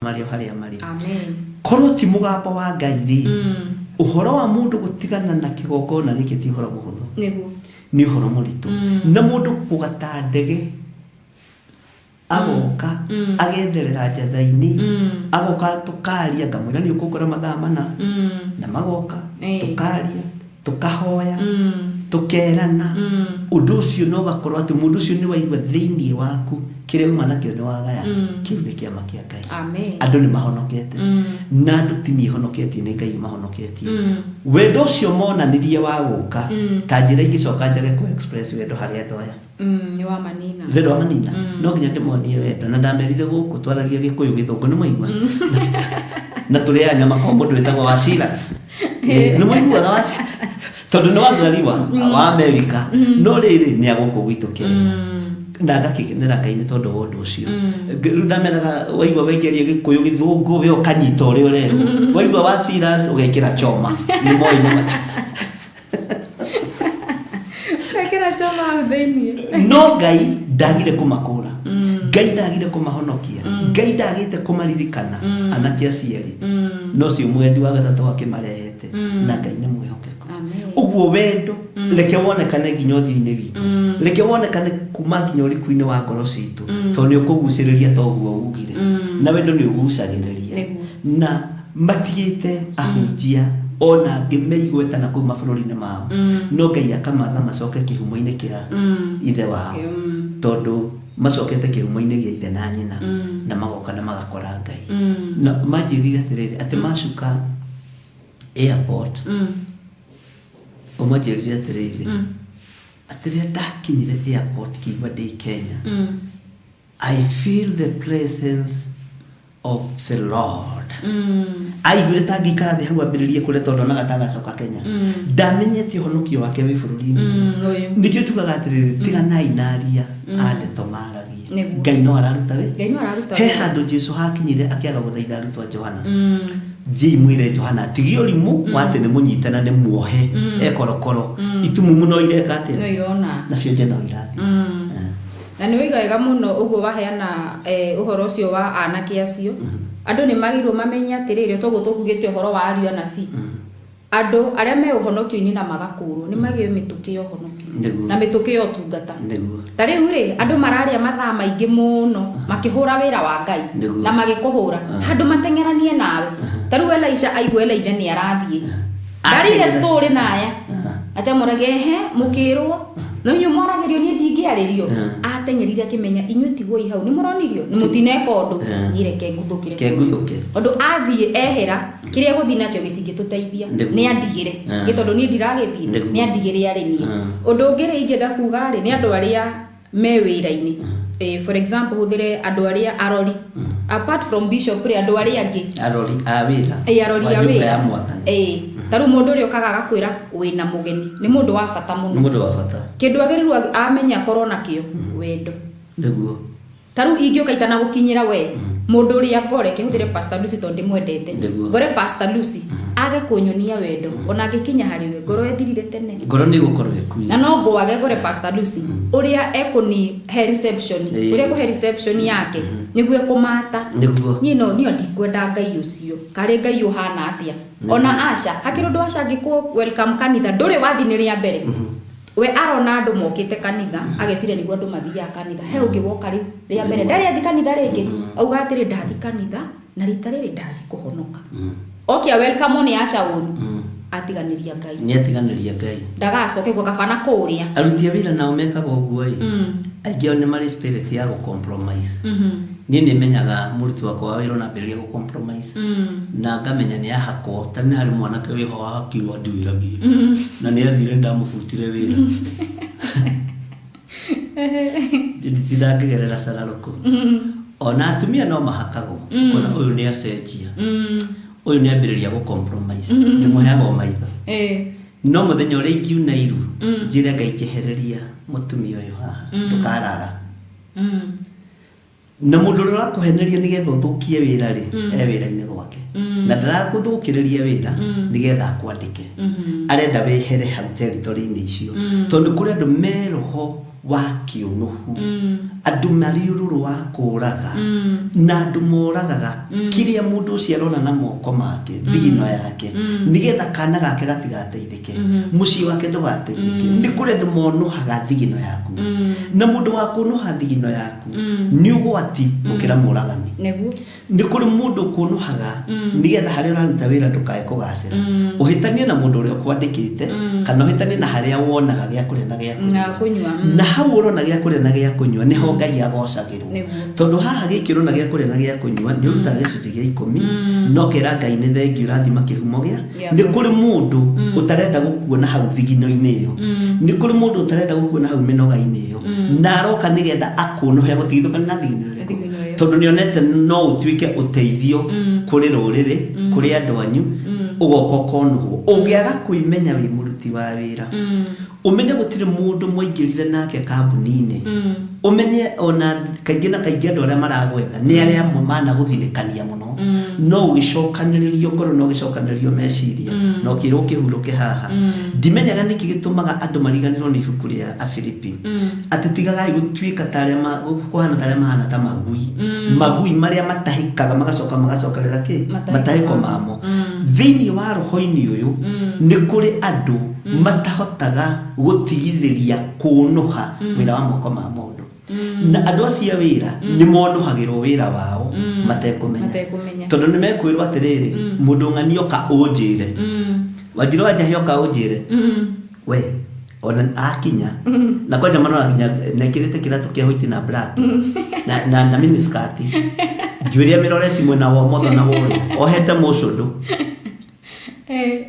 Marĩ o harĩa marĩ. Amen. Korwo ti mũgambo wa Ngai rĩ, ũhoro wa mũndũ gũtigana na kĩgongona gĩkĩ ti ũhoro mũhũthũ. Nĩguo. Nĩ ũhoro mũritũ. Na mũndũ kũgata ndege agoka, agetherera njatha-inĩ, agoka tũkaria, ngamwĩra nĩ ũkũngora mathaa mana, na magoka, tũkaria, tũkahoya, tũkerana. Ũndũ ũcio no ũgakorwo atĩ mũndũ ũcio nĩ waigua thĩinĩ waku kĩrĩa uma nakĩo nĩ wagaya. Kĩu nĩ kĩama kĩa Ngai. Amen. Andũ nĩ mahonokete. Na andũ ti niĩ honoketie, nĩ Ngai ũmahonoketie. Wendo ũcio monanirie wa gũka, ta njĩra ingĩcoka njage kũ express wendo harĩ andũ aya. Nĩ wa manina. Wendo wa manina. No nginya ndĩmonie wendo. Na ndamerire gũkũ twaragia Gĩkũyũ Gĩthũngũ, nĩ mwaigua? Na tũrĩaga nyama kwa mũndũ wĩtagwo wa Silas. Nĩ mwaiguaga wa Silas? Tondũ nĩ wazaliwa wa Amerika, no rĩrĩ nĩ agũkũ gwitũ Kenya. Na ngakĩkenera Ngai nĩ tondũ wa ũndũ ũcio. Rĩu ndameraga waigua waingĩria Gĩkũyũ Gĩthũngũ, we ũkanyita ũrĩa ũrerwo. Waigua wa Silas ũgekĩra choma. Nĩ moĩ nyama. Ekĩra choma hau thĩinĩ. No Ngai ndagire kũmakũra. Ngai ndagire kũmahonokia. Ngai ndagĩte kũmaririkana anake acio erĩ. No ũcio mũgendi wa gatatũ akĩmarehete. Na Ngai nĩ mwĩhokeku. Amen. Ũguo wendo reke wonekane nginya ũthiũ-inĩ witũ. Reke wonekane kuma nginya ũriku-inĩ wa ngoro citũ. Tondũ nĩ ũkũgucĩrĩria ta ũguo ugire. Na wendo nĩ ũgucagĩrĩria. Nĩguo. Na matigĩte ahunjia ona angĩ meigweta na kũu mabũrũri-inĩ mao. No Ngai akamatha macoke kĩhumo-inĩ kĩa ithe wao. Tondũ macokete kĩhumo-inĩ gĩa ithe na nyina. Na magoka na magakora Ngai. Na manjĩrire atĩrĩrĩ, atĩ macuka airport, ũmanjĩrire atĩrĩrĩ, atĩ rĩrĩa ndakinyire airport ngĩigua ndĩ Kenya, I feel the presence of the Lord. Aiguire ta angĩikara thĩ hau ambĩrĩrie kũrĩa tondũ onaga ta agacoka Kenya. Ndamenyete ũhonokio wake wĩ bũrũri-inĩ. Ũyũ. Nĩkĩo tugaga atĩrĩrĩ, tiganai na aria a ndeto maragia. Nĩguo. Ngai no araruta wĩ. Ngai no araruta He wĩra. handũ Jesu hakinyire akĩaga gũthaitha arutwo a Johana. Thiĩi mwĩre Johana atigie ũrimũ wa atĩ nĩ mũnyite na nĩ muohe ekorokoro. Itumumu no ireka atĩa? No irona. Nacio nje no irathiĩ. Na nĩ waiga wega mũno ũguo waheana ũhoro ũcio wa anake acio. Andũ nĩ magĩrĩirwo mamenye atĩrĩrĩ, toguo tũkugĩte ũhoro wa ariũ anabii. Andũ arĩa me ũhonokio-inĩ na magakũrwo nĩ magĩe mĩtũkĩ ya ũhonokio na mĩtũkĩ ya ũtungata. Ta rĩu rĩ, andũ mararĩa mathaa maingĩ mũno makĩhũra wĩra wa Ngai na magĩkũhũra handũ mateng'eranie nawe. Ta rĩu Elisha aigua Elijah nĩ arathiĩ. Ndarĩire story naya. Atĩ amũragia, ehe, mũkĩrwo. No inyuĩ mwaragĩrio niĩ ndingĩarĩrio. Ateng'erire akĩmenya inyuĩ tigwoi hau nĩ mũronirio nĩ mũtineka ũndũ. Niĩ reke nguthũkĩre Reke nguthũke. Tondũ athiĩ ehera kĩrĩa egũthiĩ nakĩo gĩtingĩtũteithia. Nĩ andigĩre. Nĩ tondũ niĩ ndiragĩthiĩ. Nĩ andigĩre arĩ niĩ. Ũndũ ũngĩ rĩ ingĩenda kuga rĩ nĩ andũ arĩa me wĩra-inĩ. For example hũthĩre andũ arĩa arori. Apart from bishop rĩ andũ arĩa angĩ. Arori a wĩra. Arori Wa a nyũmba wĩra. ya mwathani. Ta rĩu mũndũ ũrĩa ũkaga agakwĩra wĩna mũgeni nĩ mũndũ wa bata mũno. Nĩ mũndũ wa bata. Kĩndũ agĩrĩirwo amenye akorwo nakĩo wendo. Nĩguo. Ta rĩu ingĩũka itanagũkinyĩra we mũndũ ũrĩa ngore kĩhũthĩre Pastor Lucy tondũ ndĩmwendete. Nĩguo. Ngore Pastor Lucy age kũnyonia wendo ona angĩkinya harĩ we ngoro ĩthirire tene. Ngoro nĩ ĩgũkorwo ĩkuire. Na no ngwage ngore Pastor Lucy ũrĩa ekũni he reception, ũrĩa ekũhe reception yake nĩguo ekũmata. Nĩguo. Niĩ no niĩ ndikwenda Ngai ũcio. Karĩ Ngai ũhana atĩa? Ona Asha, hakĩrĩ ũndũ Asha angĩkũ welcome kanitha ndũrĩ wathi nĩ rĩa mbere. We arona andũ mokĩte kanitha, ageciria nĩguo andũ mathiaga kanitha. He ũngĩ woka rĩu rĩa mbere, ndarĩ athi kanitha rĩngĩ. Auga atĩrĩ ndathi kanitha na rita rĩrĩ ndathi kũhonoka. Oke a welcome nĩ Asha ũru. Atiganĩria Ngai. Nĩ atiganĩria Ngai. Ndagacoke kuo kaba na kũrĩa. Aruti a wĩra nao mekaga ũguo ĩ. Aingĩ ao nĩ marĩ spirit ya gũ compromise. Niĩ nĩ menyaga mũruti wakwa wa wĩra ona ambĩrĩria gũ compromise. Na ngamenya nĩ ahakwo. Ta nĩ harĩ mwanake wĩho wahakirwo anduĩragie. Na nĩ athire ndamũbutire wĩra. Nditinda ngĩgerera cararũkũ. Ona atumia no mahakagwo. Ũkona ũyũ nĩ acenjia. Ũyũ nĩ ambĩrĩria gũ compromise. Ndĩmũheaga o maitho. No mũthenya ũrĩa ingiuna iru, njĩre Ngai njehereria mũtumia ũyũ haha, ndũkarara. Na mũndũ ũrĩa ũrakũheneria nĩgetha ũthũkie wĩra rĩ, e wĩra-inĩ gwake. Na ndarakũthũkĩrĩria wĩra nĩgetha akwandĩke. Arenda wehere hau territory-inĩ icio. Tondũ kũrĩ andũ me roho Wa kĩũnũhu, andũ marĩ ũrũrũ wa kũraga, na andũ moragaga kĩrĩa mũndũ ũcio arona na moko make, thigino yake, nĩgetha kana gake gatigateithĩke, mũciĩ wake ndũgateithĩke. Nĩ kũrĩ andũ monũhaga thigino yaku, na mũndũ wa kũnũha thigino yaku nĩ ũgwati gũkĩra mũragani. Nĩ kũrĩ mũndũ ũkũnũhaga nĩgetha harĩa ũraruta wĩra ndũkae kũgacĩra, ũhĩtanie na mũndũ ũrĩa ũkwandĩkĩte, kana ũhĩtanie na harĩa wonaga gĩa kũrĩa na gĩa na kũnyua. Kũnyua. Na hau ũrona gĩa kũrĩa na gĩa kũnyua nĩho Ngai agocagĩrwo. Tondũ haha gĩkĩ ũrona gĩa kũrĩa na gĩa kũnyua, nĩ ũrutaga gĩcunjĩ gĩa 10, no kera Ngai nĩ thengiũ ũrathima kĩhumo gĩa. Gĩa. Nĩ kũrĩ mũndũ ũtarenda gũkuona hau thigino-inĩ ĩyo, nĩ kũrĩ mũndũ ũtarenda gũkuona hau mĩnoga-inĩ ĩyo, na aroka nĩgetha akũnũhe gũtigithũkana na thigino ĩrĩkũ. Thigino ĩyo. Tondũ nĩonete no ũtuĩke ũteithio kũrĩ rũrĩrĩ, kũrĩ andũ anyu, ũgoka ũkonũhwo. Ũngĩaga kwĩmenya wĩ mũruti wa wĩra, ũmenye gũtirĩ mũndũ mwaingĩrire nake kambuni-inĩ. Ũmenye ona kaingĩ na kaingĩ andũ arĩa maragwetha nĩ arĩa amwe managũthinĩkania mũno, no ũgĩcokanĩrĩrio ngoro na ũgĩcokanĩrĩrio meciria na ũkĩrwo ũkĩhurũke haha. Ndimenyaga nĩkĩ gĩtũmaga andũ mariganĩrwo nĩ ibuku rĩa Afilipi, atĩ tigagai gũtuĩka ta arĩa kũhana ta arĩa mahana ta magui, magui marĩa matahĩkaga magacoka magacokerera kĩ? Matahĩko. Matahĩko mamo. Thĩinĩ wa roho-inĩ ũyũ nĩ kũrĩ andũ matahotaga gũtigithĩria kũnũha wĩra wa moko ma mũndũ, na andũ acio a wĩra nĩ monũhagĩrwo wĩra wao matekũmenya. Matekũmenya. Tondũ nĩ mekwĩrwo atĩrĩrĩ, mũndũ ng'ani oka ũnjĩre, Wanjirũ wa Njahi oka ũnjĩre. We ona akinya na kwanja marora nginya nekĩrĩte kĩratũ kĩa white na black na miniskirt, njuĩrĩ amĩroreti mwena wa ũmotho na wa ũrĩo, ohete mũcũndũ.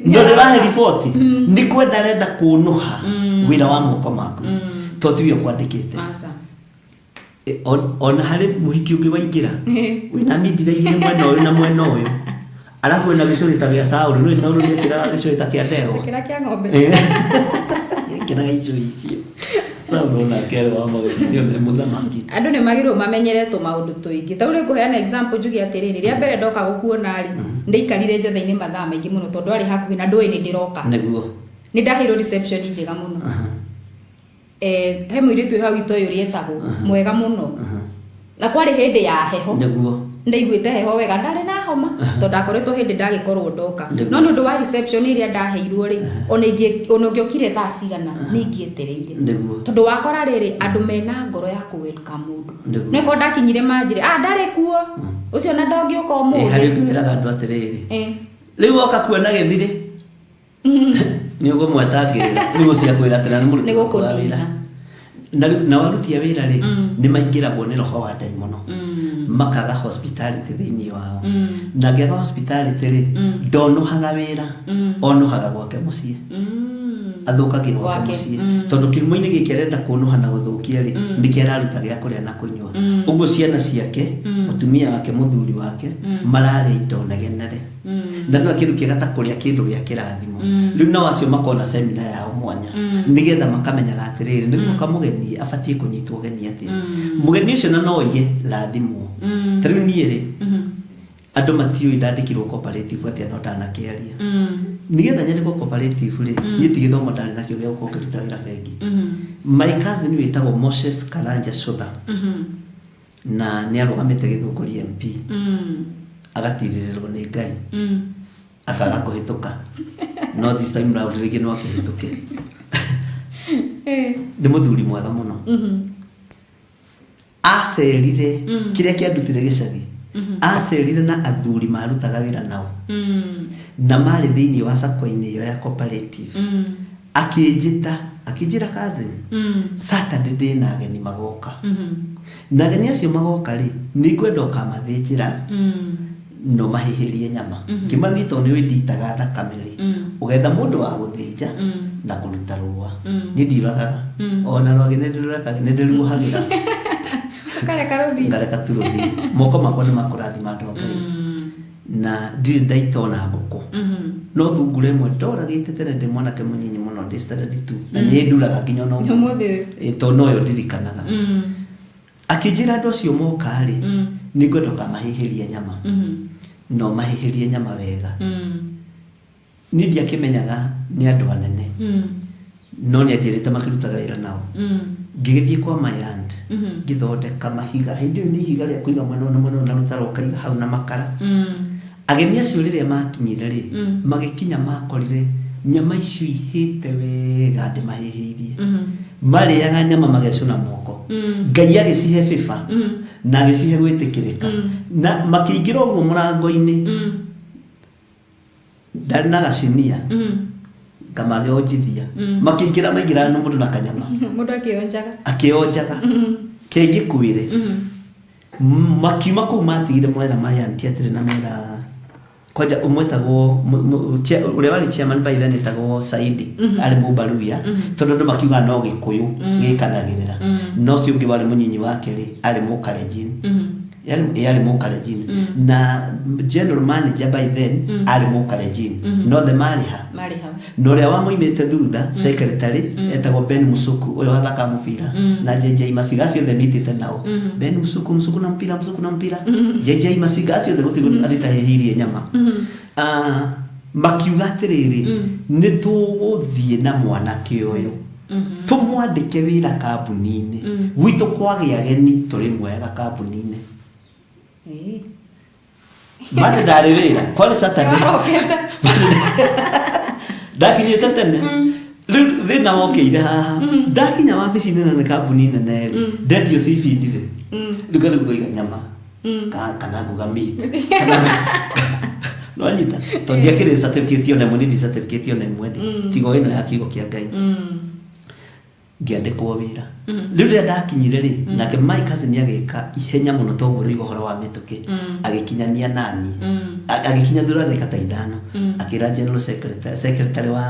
No ndĩrahe riboti nĩ kwenda arenda kũnũha wĩra wa moko maku, to tiwe ũkwandĩkĩte. Aca. Ona harĩ mũhiki ũngĩ waingĩra wĩna mindira igĩrĩ mwena ũyũ na mwena ũyũ, arabu wĩna gĩcũrĩ ta gĩa Saũlũ. Nĩũĩ Saũlũ nĩekĩraga gĩcũrĩ ta kĩa ndegwa. Kĩra kĩa ng'ombe. Ekĩraga icũrĩ icio. Saũlũ onake arĩ wa magegania, nĩ mũthamaki. Andũ nĩ magĩrĩirwo mamenyere tũmaũndũ tũingĩ. Ta rĩu nĩ ngũheana example njuge atĩrĩrĩ, rĩa mbere ndoka gũkuona rĩ, ndaikarire njetha-inĩ mathaa maingĩ mũno tondũ arĩ hakuhĩ na ndũĩ nĩ ndĩroka. Nĩ ndaheirwo reception njega mũno. He mũirĩtu wĩ hau itoĩ ũrĩa etagwo, mwega mũno, na kwarĩ hĩndĩ ya heho. Ndaiguĩte heho wega, ndarĩ na homa tondũ ndakoretwo hĩndĩ ndagĩkorwo ndoka. No nĩ ũndũ wa reception ĩrĩa ndaheirwo rĩ, ona ũngĩokire thaa cigana nĩ ingĩetereire. Tondũ wakora rĩrĩ, andũ mena ngoro ya kũ welcome mũndũ. No korwo ndakinyire manjĩre, ah, ndarĩ kuo ũcio na ndongĩũka Ĩ, harĩ ũmũthĩ. ũngĩ wĩraga andũ atĩrĩrĩ, rĩu woka kuona gĩthirĩ nĩ ũgũmwetangĩrĩra, rĩu ũcio akwĩra atĩrĩ nĩ mũruti Nĩ waku wa gũkũnina. wĩra. Na rĩu na waruti a wĩra rĩ, nĩ maingĩragwo nĩ roho wa ndaimono, makaga hospitality thĩinĩ wao, na angĩaga hospitality rĩ, ndonũhaga wĩra, onũhaga gwake mũciĩ, athũkagia gwake Gwake. mũciĩ, tondũ kĩhumo-inĩ gĩkĩ arenda kũnũha na gũthũkia rĩ, nĩkĩo araruta gĩa kũrĩa na kũnyua. Ũguo ciana ciake, mũtumia wake, mũthuri wake, mararĩa indo negenere, na no kĩndũ kĩega ta kũrĩa kĩndũ gĩa kĩrathimo. Rĩu nao acio makona semina yao mwanya nĩgetha makamenyaga atĩrĩrĩ, nĩguo kamũgeni abatiĩ kũnyitwo ũgeni atĩa, mũgeni ũcio na no oige rathimwo. Ta rĩu niĩ rĩ, andũ matiũĩ ndandĩkirwo cooperative atĩa, no ndanakĩaria. Nĩgetha nyandĩkwo cooperative rĩ, niĩ ti gĩthomo ndarĩ nakĩo gĩa gũkorwo ngĩruta wĩra bengi. My cousin wĩtagwo Moses Karanja Sotha, na nĩ arũgamĩte Gĩthũngũri MP, agatirĩrĩrwo nĩ Ngai, akaga kũhĩtũka, no this time round rĩngĩ no akĩhĩtũke. Nĩ mũthuri mwega mũno. Acerire kĩrĩa kĩandutire gĩcagi, acerire na athuri marutaga wĩra nao na marĩ thĩinĩ wa sacco-inĩ ĩyo ya cooperative. Akĩnjĩta, akĩnjĩra, "Cousin, Saturday ndĩna ageni magoka, na ageni acio magoka rĩ, nĩ ngwenda ũkamathĩnjĩra no mahĩhĩrie nyama." Ngĩmara niĩ tondũ nĩ nditaga thakame rĩ, ũgetha mũndũ wa gũthĩnja na kũruta rũa. Niĩ ndiũragaga ona rwagĩ, nĩ ndĩrũrekaga, nĩ ndĩruohagĩra. Ũkareka rũthiĩ. Ngareka tu rũthiĩ. Moko makwa nĩ makũrathima andũ a Ngai, na ndirĩ ndaita ona ngũkũ, no thungura ĩmwe ndoragĩte tene ndĩ mwanake mũnyinyi mũno, ndĩ standard two, na nĩ nduraga nginya ona ũmũthĩ. Ũmũthĩ ũyũ. Ĩ, tondũ noyo ndirikanaga. Akĩnjĩra andũ acio moka rĩ, nĩ ngwenda ũkamahĩhĩria nyama, na ũmahĩhĩrie nyama wega. Niĩ ndiakĩmenyaga nĩ andũ anene, no nĩ anjĩrĩte makĩrutaga wĩra nao. Ngĩgĩthiĩ kwa my aunt, Mhm. ngĩthondeka mahiga. Hĩndĩ ĩyo nĩ ihiga rĩa kũiga mwena ũyũ na mwena ũyũ na rũtaro ũkaiga hau na makara. Ageni acio rĩrĩa makinyire rĩ, magĩkinya makorire nyama icio ihĩte wega ndĩmahĩhĩirie. Marĩaga nyama magecũna moko. Ngai agĩcihe bĩba na agĩcihe gwĩtĩkĩrĩka, na makĩingĩra ũguo mũrango-inĩ, ndarĩ na gacinia ngamarĩonjithia. Makĩingĩra, maingĩra na mũndũ na kanyama. Mũndũ akĩonjaga. Akĩonjaga kengĩkwĩre. Makiuma kũu matigire mwera my auntie atĩrĩ na mera kwanja ũmwe etagwo ũrĩa warĩ chairman by then etagwo Saidi, arĩ Mũmbaruya, tondũ andũ makiuga no Gĩkũyũ gĩkanagĩrĩra, no ũcio ũngĩ warĩ mũnyinyi wake rĩ, arĩ Mũkalenjin. Yarĩ Mũkalenjin, na general manager by then arĩ Mũkalenjin, no the marĩ ha Marĩ hau. Na ũrĩa wamoimĩte thutha, secretary, etagwo Ben Musuku, ũrĩa wathakaga mũbira na JJ Masiga, acio othe mitĩte nao. Ben Musuku, Musuku na mpira, Musuku na mpira, JJ Masiga, acio othe gũtirĩ andĩtahĩhĩirie nyama. Ah, makiuga atĩrĩrĩ, nĩ tũgũthiĩ na mwanake ũyũ tũmwandĩke wĩra kambuni-inĩ gwitũ, kwagĩa ageni tũrĩmuoyaga kambuni-inĩ. Mande ndarĩ wĩra, kwarĩ Saturday. Warokete. Ndakinyĩte tene. Rĩu thĩna wokĩire haha, ndakinya wabici nene, nĩ kambuni nene rĩ, ndetio CV ndirĩ. Rĩu ngarĩu ngũiga nyama kana nguga meat kana nwanyita, tondũ ndiakĩrĩ certificate ona ĩmwe, nĩ certificate ona ĩmwe ndĩ tiga o ĩno ya kiugo kĩa Ngai. Ngĩandĩkwo wĩra. Rĩu rĩrĩa ndakinyire rĩ, nake my cousin agĩka ihenya mũno, toguo rĩu ũhoro wa mĩtũkĩ, agĩkinyania nani, agĩkinya thutha wa ndagĩka ta 5, akĩra general secretary, secretary wa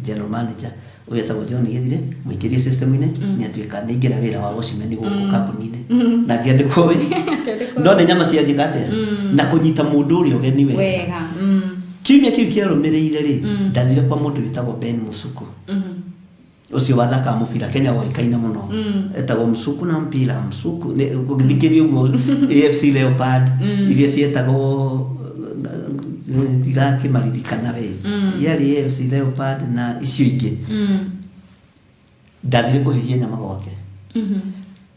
general manager ũyũ etagwo John Gĩthire, mũingĩrie system-inĩ, nĩ atuĩka nĩ aingĩra wĩra wa watchman gũkũ kambuni-inĩ, na ngĩandĩkwo wĩra. Ngĩandĩkwo. No nĩ nyama cianjĩka atĩa na kũnyita mũndũ ũrĩa ũgeni wega. Wega. Kiumia kĩu kĩarũmĩrĩire rĩ, ndathire kwa mũndũ wĩtagwo Ben Musuku, ũcio wathakaga mũbira Kenya woĩkaine mũno, etagwo Msuku na mpira Msuku. Ũngĩthikĩria ũguo AFC Leopard iria cietagwo, ndigakĩmaririkana we, yarĩ AFC Leopard na icio ingĩ. Ndathire kũhĩhia nyama gwake.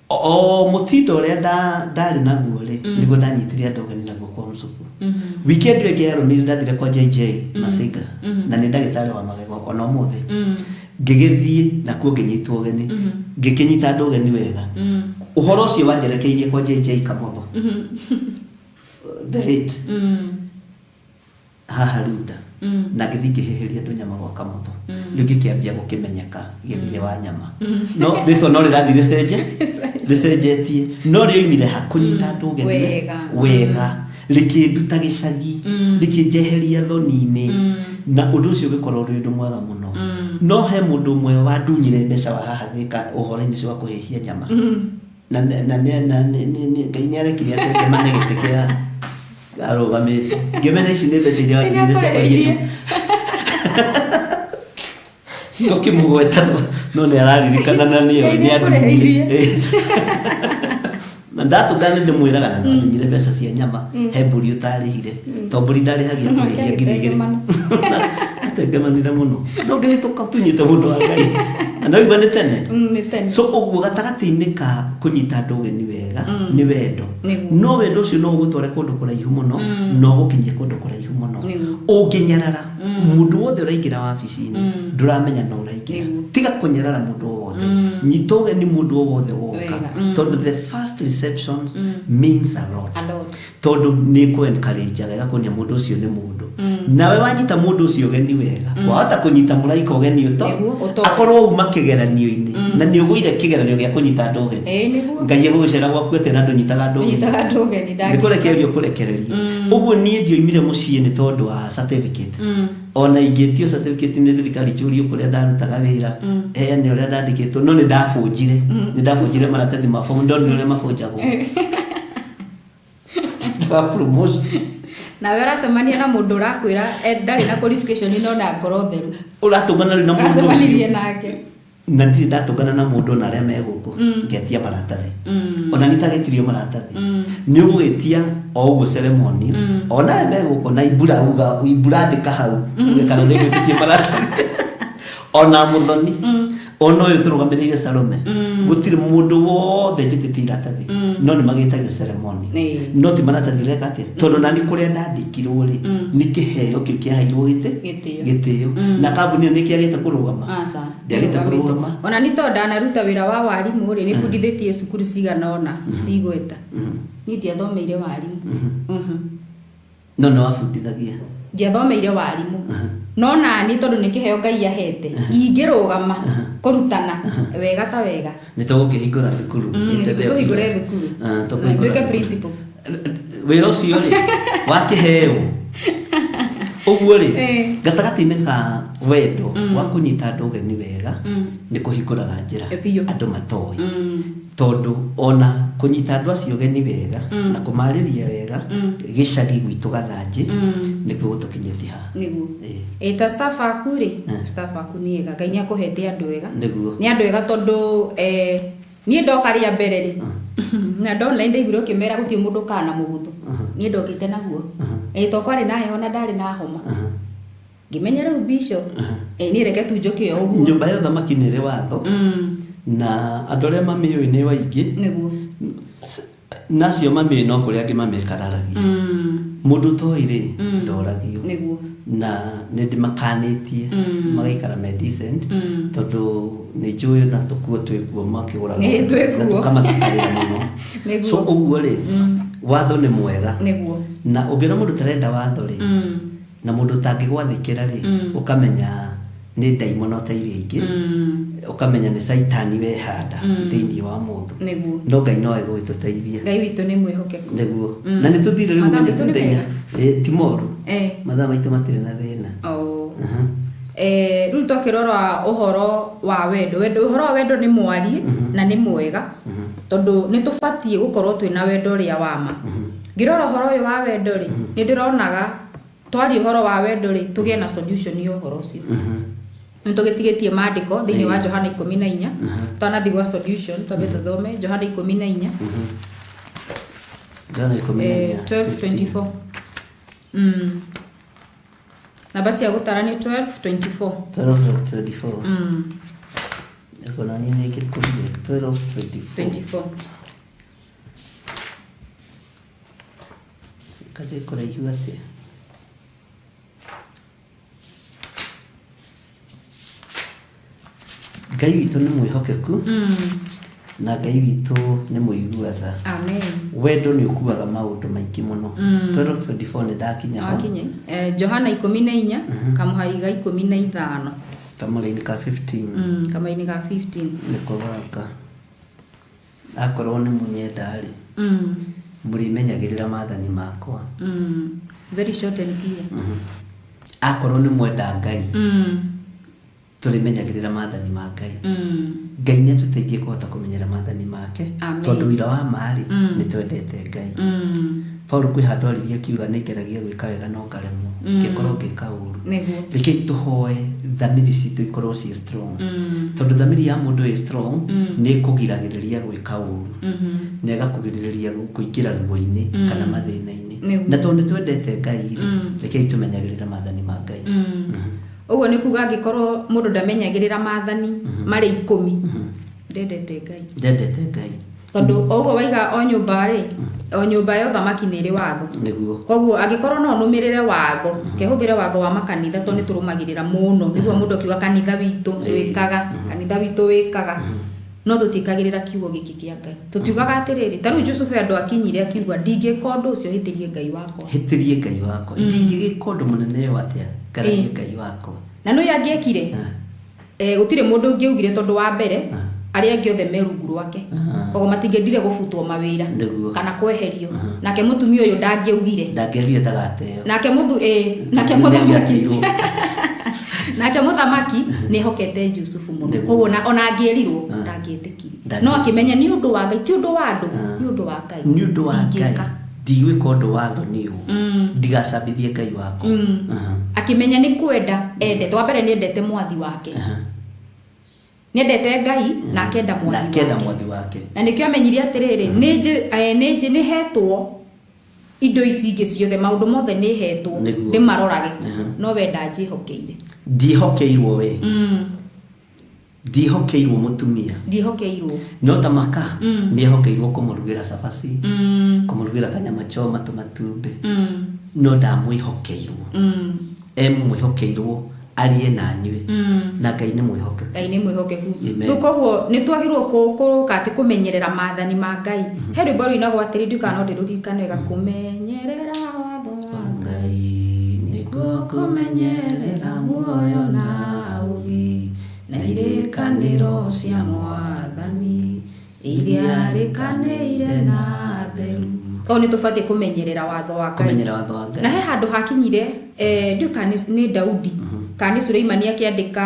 O mũtindo ũrĩa ndarĩ naguo rĩ, nĩguo ndanyitire andũ ũgeni naguo kwa Msuku. Weekend ĩyo ĩngĩ yarũmĩrĩire ndathire kwa JJ Masinga, na nĩ ndagĩtarĩ wa magego ona ũmũthĩ. Ngĩgĩthiĩ nakuo ngĩnyitwo ũgeni, ngĩkĩnyita andũ ũgeni wega. Ũhoro ũcio wanjerekeirie kwa JJ Kamotho the late, haha Runda, na ngĩthiĩ ngĩhĩhĩria andũ nyama gwa Kamotho. Rĩu ngĩkĩambia gũkĩmenyeka Gĩthire wa nyama, no rĩtwa no rĩrathiĩ rĩcenjetie, no rĩoimire ha kũnyita andũ ũgeni Wega. Wega, rĩkĩnduta gĩcagi, rĩkĩnjeheria thoni-inĩ, na ũndũ ũcio ũgĩkorwo ũrĩ ũndũ mwega mũno. No he mũndũ ũmwe wandunyire mbeca wa haha Thĩka ũhoro-inĩ ũcio wa kũhĩhia nyama, na Ngai nĩ arekire ateng'emane gĩtĩ kĩa arũgamĩte, ngĩmenya ici nĩ mbeca iria Nĩ wandunyire cia akũrĩhĩirie. kũhĩhia. Ũkĩmũgweta no nĩ araririkana na nĩyo Ngai nĩ nĩ akũrĩhĩirie. Na ndatũngana nĩ ndĩmwĩraga na nĩwandunyire mbeca cia nyama, he mbũri ũtarĩhire, to mbũri ndarĩhagia kũhĩhia 2000. Atengemanire mũno, no ngĩhĩtũka tunyĩte mũndũ wa Ngai na no igua nĩ tene. Nĩ tene. So ũguo gatagatĩ-inĩ ka kũnyita andũ ũgeni wega nĩ wendo. Nĩguo. No wendo ũcio no ũgũtware kũndũ kũraihu mũno, na ũgũkinyie kũndũ kũraihu mũno. Ũngĩnyarara mũndũ wothe ũraingĩra wabici-inĩ, ndũramenya no ũraingĩra. Nĩguo. Tiga kũnyarara mũndũ o wothe, nyita ũgeni mũndũ o wothe woka, Wega. Tondũ the first reception means a lot. A lot. Tondũ nĩ kũ encourage ĩgakuonia mũndũ ũcio nĩ mũndũ. Nawe wanyita mũndũ ũcio ũgeni wega, wahota kũnyita mũraika ũgeni ũto Nĩguo, ũtoĩ. Akorwo uma kĩgeranio-inĩ na nĩ ũgũire kĩgeranio gĩa kũnyita andũ ũgeni, Ĩĩ, nĩguo. Ngai egũgĩcera gwaku atĩa na ndũnyitaga andũ ũgeni? Ũnyitaga andũ ũgeni. Nĩ kũrekererio kũrekererio ũguo. Niĩ ndioimire mũciĩ nĩ tondũ wa certificate. Ona ingĩtio certificate nĩ thirikari, njũrio kũrĩa ndarutaga wĩra, heane ũrĩa ndandĩkĩtwo, no nĩ ndabũnjire maratathi ma form, ndonire ũrĩa mabũnjagwo wa promotion. Nawe ũracemania na mũndũ ũrakwĩra ndarĩ na qualification no na ngoro theru. Ũratũngana rĩu na mũndũ Ũracemanirie ũcio nake. Na ndirĩ ndatũngana na mũndũ ona arĩa me gũkũ ngetia maratathi. Ona nitagĩtirio maratathi, nĩ ũgũgĩtia o ũguo ceremony, onawe me gũkũ na ibura uga ibura andĩka hau uge kana nĩ ngwĩtĩtie maratathi, ona mũthoni, ona ũyũ tũrũgamĩrĩire Salome. Gũtirĩ mũndũ wothe njĩtĩte iratathi, no nĩ magĩtagio ceremony. No ti maratathi ũreka atĩa, tondũ nani kũrĩa ndandĩkirwo rĩ, nĩ kĩheo kĩu kĩaheirwo gĩtĩ Gĩtĩo. Gĩtĩo. Na kambuni ĩyo nĩ kĩagĩte kũrũgama? Aca. Ndĩagĩte kũrũgama. Ona ni to ndanaruta wĩra wa warimũ rĩ, nĩ bundithĩtie cukuru cigana ũna cigweta. Niĩ ndiathomeire warimũ. No nĩ wabundithagia? Ndiathomeire warimũ, no nani tondũ nĩ kĩheo Ngai ahete, ingĩrũgama kũrutana wega ta wega. Nĩ tũgũkĩhingũra thukuru. Ĩte Tũhingũre Theophilus. thukuru. Ah, tũkũhingũra Nduĩke thukuru. principal. Wĩra ũcio rĩ wakĩheo ũguo rĩ, gatagatĩ-inĩ ka wendo wa kũnyita andũ ũgeni wega, nĩ kũhingũraga njĩra Biũ. andũ matoĩ, tondũ ona kũnyita andũ acio ũgeni wega na kũmarĩria wega gĩcagi gwitũ Gathanjĩ nĩkuo gũtũkinyĩtie haha. Nĩguo. Ĩ ta staff aku rĩ, staff aku nĩ ega. Ngai nĩ akũhete andũ ega. Nĩguo. Nĩ andũ ega tondũ niĩ ndoka rĩa mbere rĩ, na ndona ndaiguire ũkĩmera gũtirĩ mũndũ ũkaga na mũgutho, niĩ ndokĩte naguo. Ĩ to kwarĩ na heho na ndarĩ na homa, ngĩmenya rĩu bishop, niĩ reke tu njũke o ũguo. Nyũmba ya ũthamaki nĩ ĩrĩ watho, na andũ arĩa mamĩũĩ nĩ waingĩ. Na acio mamĩũĩ no kũrĩa angĩ mamĩkararagia. Mũndũ ũtoĩ rĩ, ndoragio. Na nĩ ndĩmakanĩtie magaikara me decent, tondũ nĩ njũĩ na tũkuo twĩkuo makĩgũraga Ĩ, twĩkuo. na tũkamathakarĩra mũno. So ũguo rĩ, watho nĩ mwega. Na ũngĩona mũndũ ũtarenda watho rĩ, na mũndũ ũtangĩgwathĩkĩra rĩ, ũkamenya nĩ ndaimono ta iria ingĩ, ũkamenya nĩ caitani wehanda thĩinĩ wa mũndũ. No Ngai no egũgĩtũteithia. Ngai witũ nĩ mwĩhokeku. Nĩguo. Na nĩ tũthire rĩu. Mathaa Ũmenye maitũ nĩ mũthenya. mega. Ĩ, ti moru. Mathaa maitũ matirĩ na thĩna. Oh. Rĩu twakĩrora ũhoro wa wendo, wendo, ũhoro wa wendo nĩ mwarie na nĩ mwega, tondũ nĩ tũbatiĩ gũkorwo twĩna wendo ũrĩa wa ma. Ngĩrora ũhoro ũyũ wa wendo rĩ, nĩ ndĩronaga twaria ũhoro wa wendo rĩ, tũgĩe na solution ya ũhoro ũcio. Nĩ tũgĩtigĩtie maandĩko thĩinĩ wa Johana 14. Twanathiĩ gwa solution, twambe tũthome Johana 14. Johana 14. 12:24. Namba cia gũtara nĩ 12:24. 12:24. Eko nani nĩ ngĩkũrire 12:24. 24. Kathĩ kũraihu atĩa? Ngai witũ nĩ mwĩhokeku, na Ngai witũ nĩ mũigua tha. Amen. Wendo nĩ ũkuaga maũndũ maingĩ mũno. 12:24 nĩ ndakinya ho. Wakinye. Johana 14 kamũhari ga 15. Kamũraini ka 15. Kamũhari ga 15. Nĩko gaka: akorwo nĩ mũnyenda rĩ, mũrĩmenyagĩrĩra maathani makwa. Very short and clear. Akorwo nĩ mwenda Ngai, tũrĩmenyagĩrĩra maathani ma Ngai. Ngai nĩ atũteithie kũhota kũmenyera maathani make. Amen. Tondũ wĩra wa ma rĩ, nĩ twendete Ngai. Paul kwĩ handũ aririe akiuga nĩ ngeragia gwĩka wega no ngaremwo, ngĩkorwo ngĩka ũru. Rekei tũhoe thamiri citũ ikorwo ciĩ strong, tondũ thamiri ya mũndũ ĩ strong nĩ ĩkũgiragĩrĩria gwĩka ũru, na ĩgakũgirĩrĩria kũingĩra ruo-inĩ kana mathĩna-inĩ. Na tondũ nĩ twendete Ngai rĩ, rekei tũmenyagĩrĩre maathani ma Ngai. Ũguo nĩ kuga angĩkorwo mũndũ ndamenyagĩrĩra maathani marĩ 10, ndendete Ngai. Ndendete Ngai. Tondũ o ũguo waiga, o nyũmba rĩ, o nyũmba ya ũthamaki nĩ ĩrĩ watho. Koguo angĩkorwo no nũmĩrĩre watho, kehũthĩre watho wa makanitha, tondũ nĩ tũrũmagĩrĩra mũno, nĩguo mũndũ akiuga kanitha witũ wĩkaga, kanitha witũ wĩkaga, no tũtiĩkagĩrĩra kiugo gĩkĩ kĩa Ngai. Tũtiugaga atĩrĩrĩ, ta rĩu Jusufu andũ akinyire akiuga, ndingĩka ũndũ ũcio hĩtĩrie Ngai wakwa. Hĩtĩrie Ngai wakwa. Ndingĩgĩka ũndũ mũnene ũyũ atĩa ngararie Ngai wakwa? Na nĩ angĩekire, gũtirĩ mũndũ ũngĩaugire, tondũ wa mbere arĩa angĩ othe me rungu rwake, koguo matingĩendire gũbutwo mawĩra kana kweherio. Nake mũtumia ũyũ ndangĩaugire. Ndangĩerire ndagateo. Nake mũthu nake Nĩ mũthamaki angĩateirwo. Nake mũthamaki nĩ ehokete Jusufu mũno. Koguo ona angĩerirwo, ndangĩetĩkirie. No akĩmenya nĩ ũndũ wa Ngai, ti ũndũ wa andũ, nĩ ũndũ wa Ngai. Nĩ ũndũ wa Ngai. Ndingĩka. Ndigwĩka ũndũ wa thoni ũũ, ndigacambithie Ngai wakwa. Akĩmenya nĩ kwenda endete. Wa mbere nĩ endete mwathi wake, nĩ endete Ngai na akenda Na mwathi akenda wake. Mwathi wake. Na nĩkĩo amenyire atĩrĩrĩ, nĩ hetwo indo ici ingĩ ciothe, maũndũ mothe nĩ hetwo ndĩmarorage, no we ndanjĩhokeire. Ndiĩhokeirwo we. Ndiĩhokeirwo mũtumia. Ndiĩhokeirwo. No ta maka nĩehokeirwo kũmũrugĩra cabaci, kũmũrugĩra kanyama choma, tũmatumbĩ, no ndamwĩhokeirwo. Emwĩhokeirwo arĩe na anyue, na Ngai nĩ mwĩhokeku. Ngai nĩ mwĩhokeku. Amen. Rĩu koguo nĩ twagĩrĩirwo kũka atĩ kũmenyerera maathani ma Ngai. He rwĩmbo rũinagwo atĩrĩ, ndiũĩ kana no ndĩrũririkane wega, kũmenyerera watho wa Ngai nĩkuo kũmenyerera muoyo na ũũgĩ, na irĩkanĩro cia Mwathani iria arĩkanĩire na atheru. Koguo nĩ tũbatiĩ kũmenyerera watho wa Ngai. Kũmenyerera watho wa Ngai. Na he handũ hakinyire, ndiũĩ kana nĩ Daudi kana nĩ Suleimani akĩandĩka,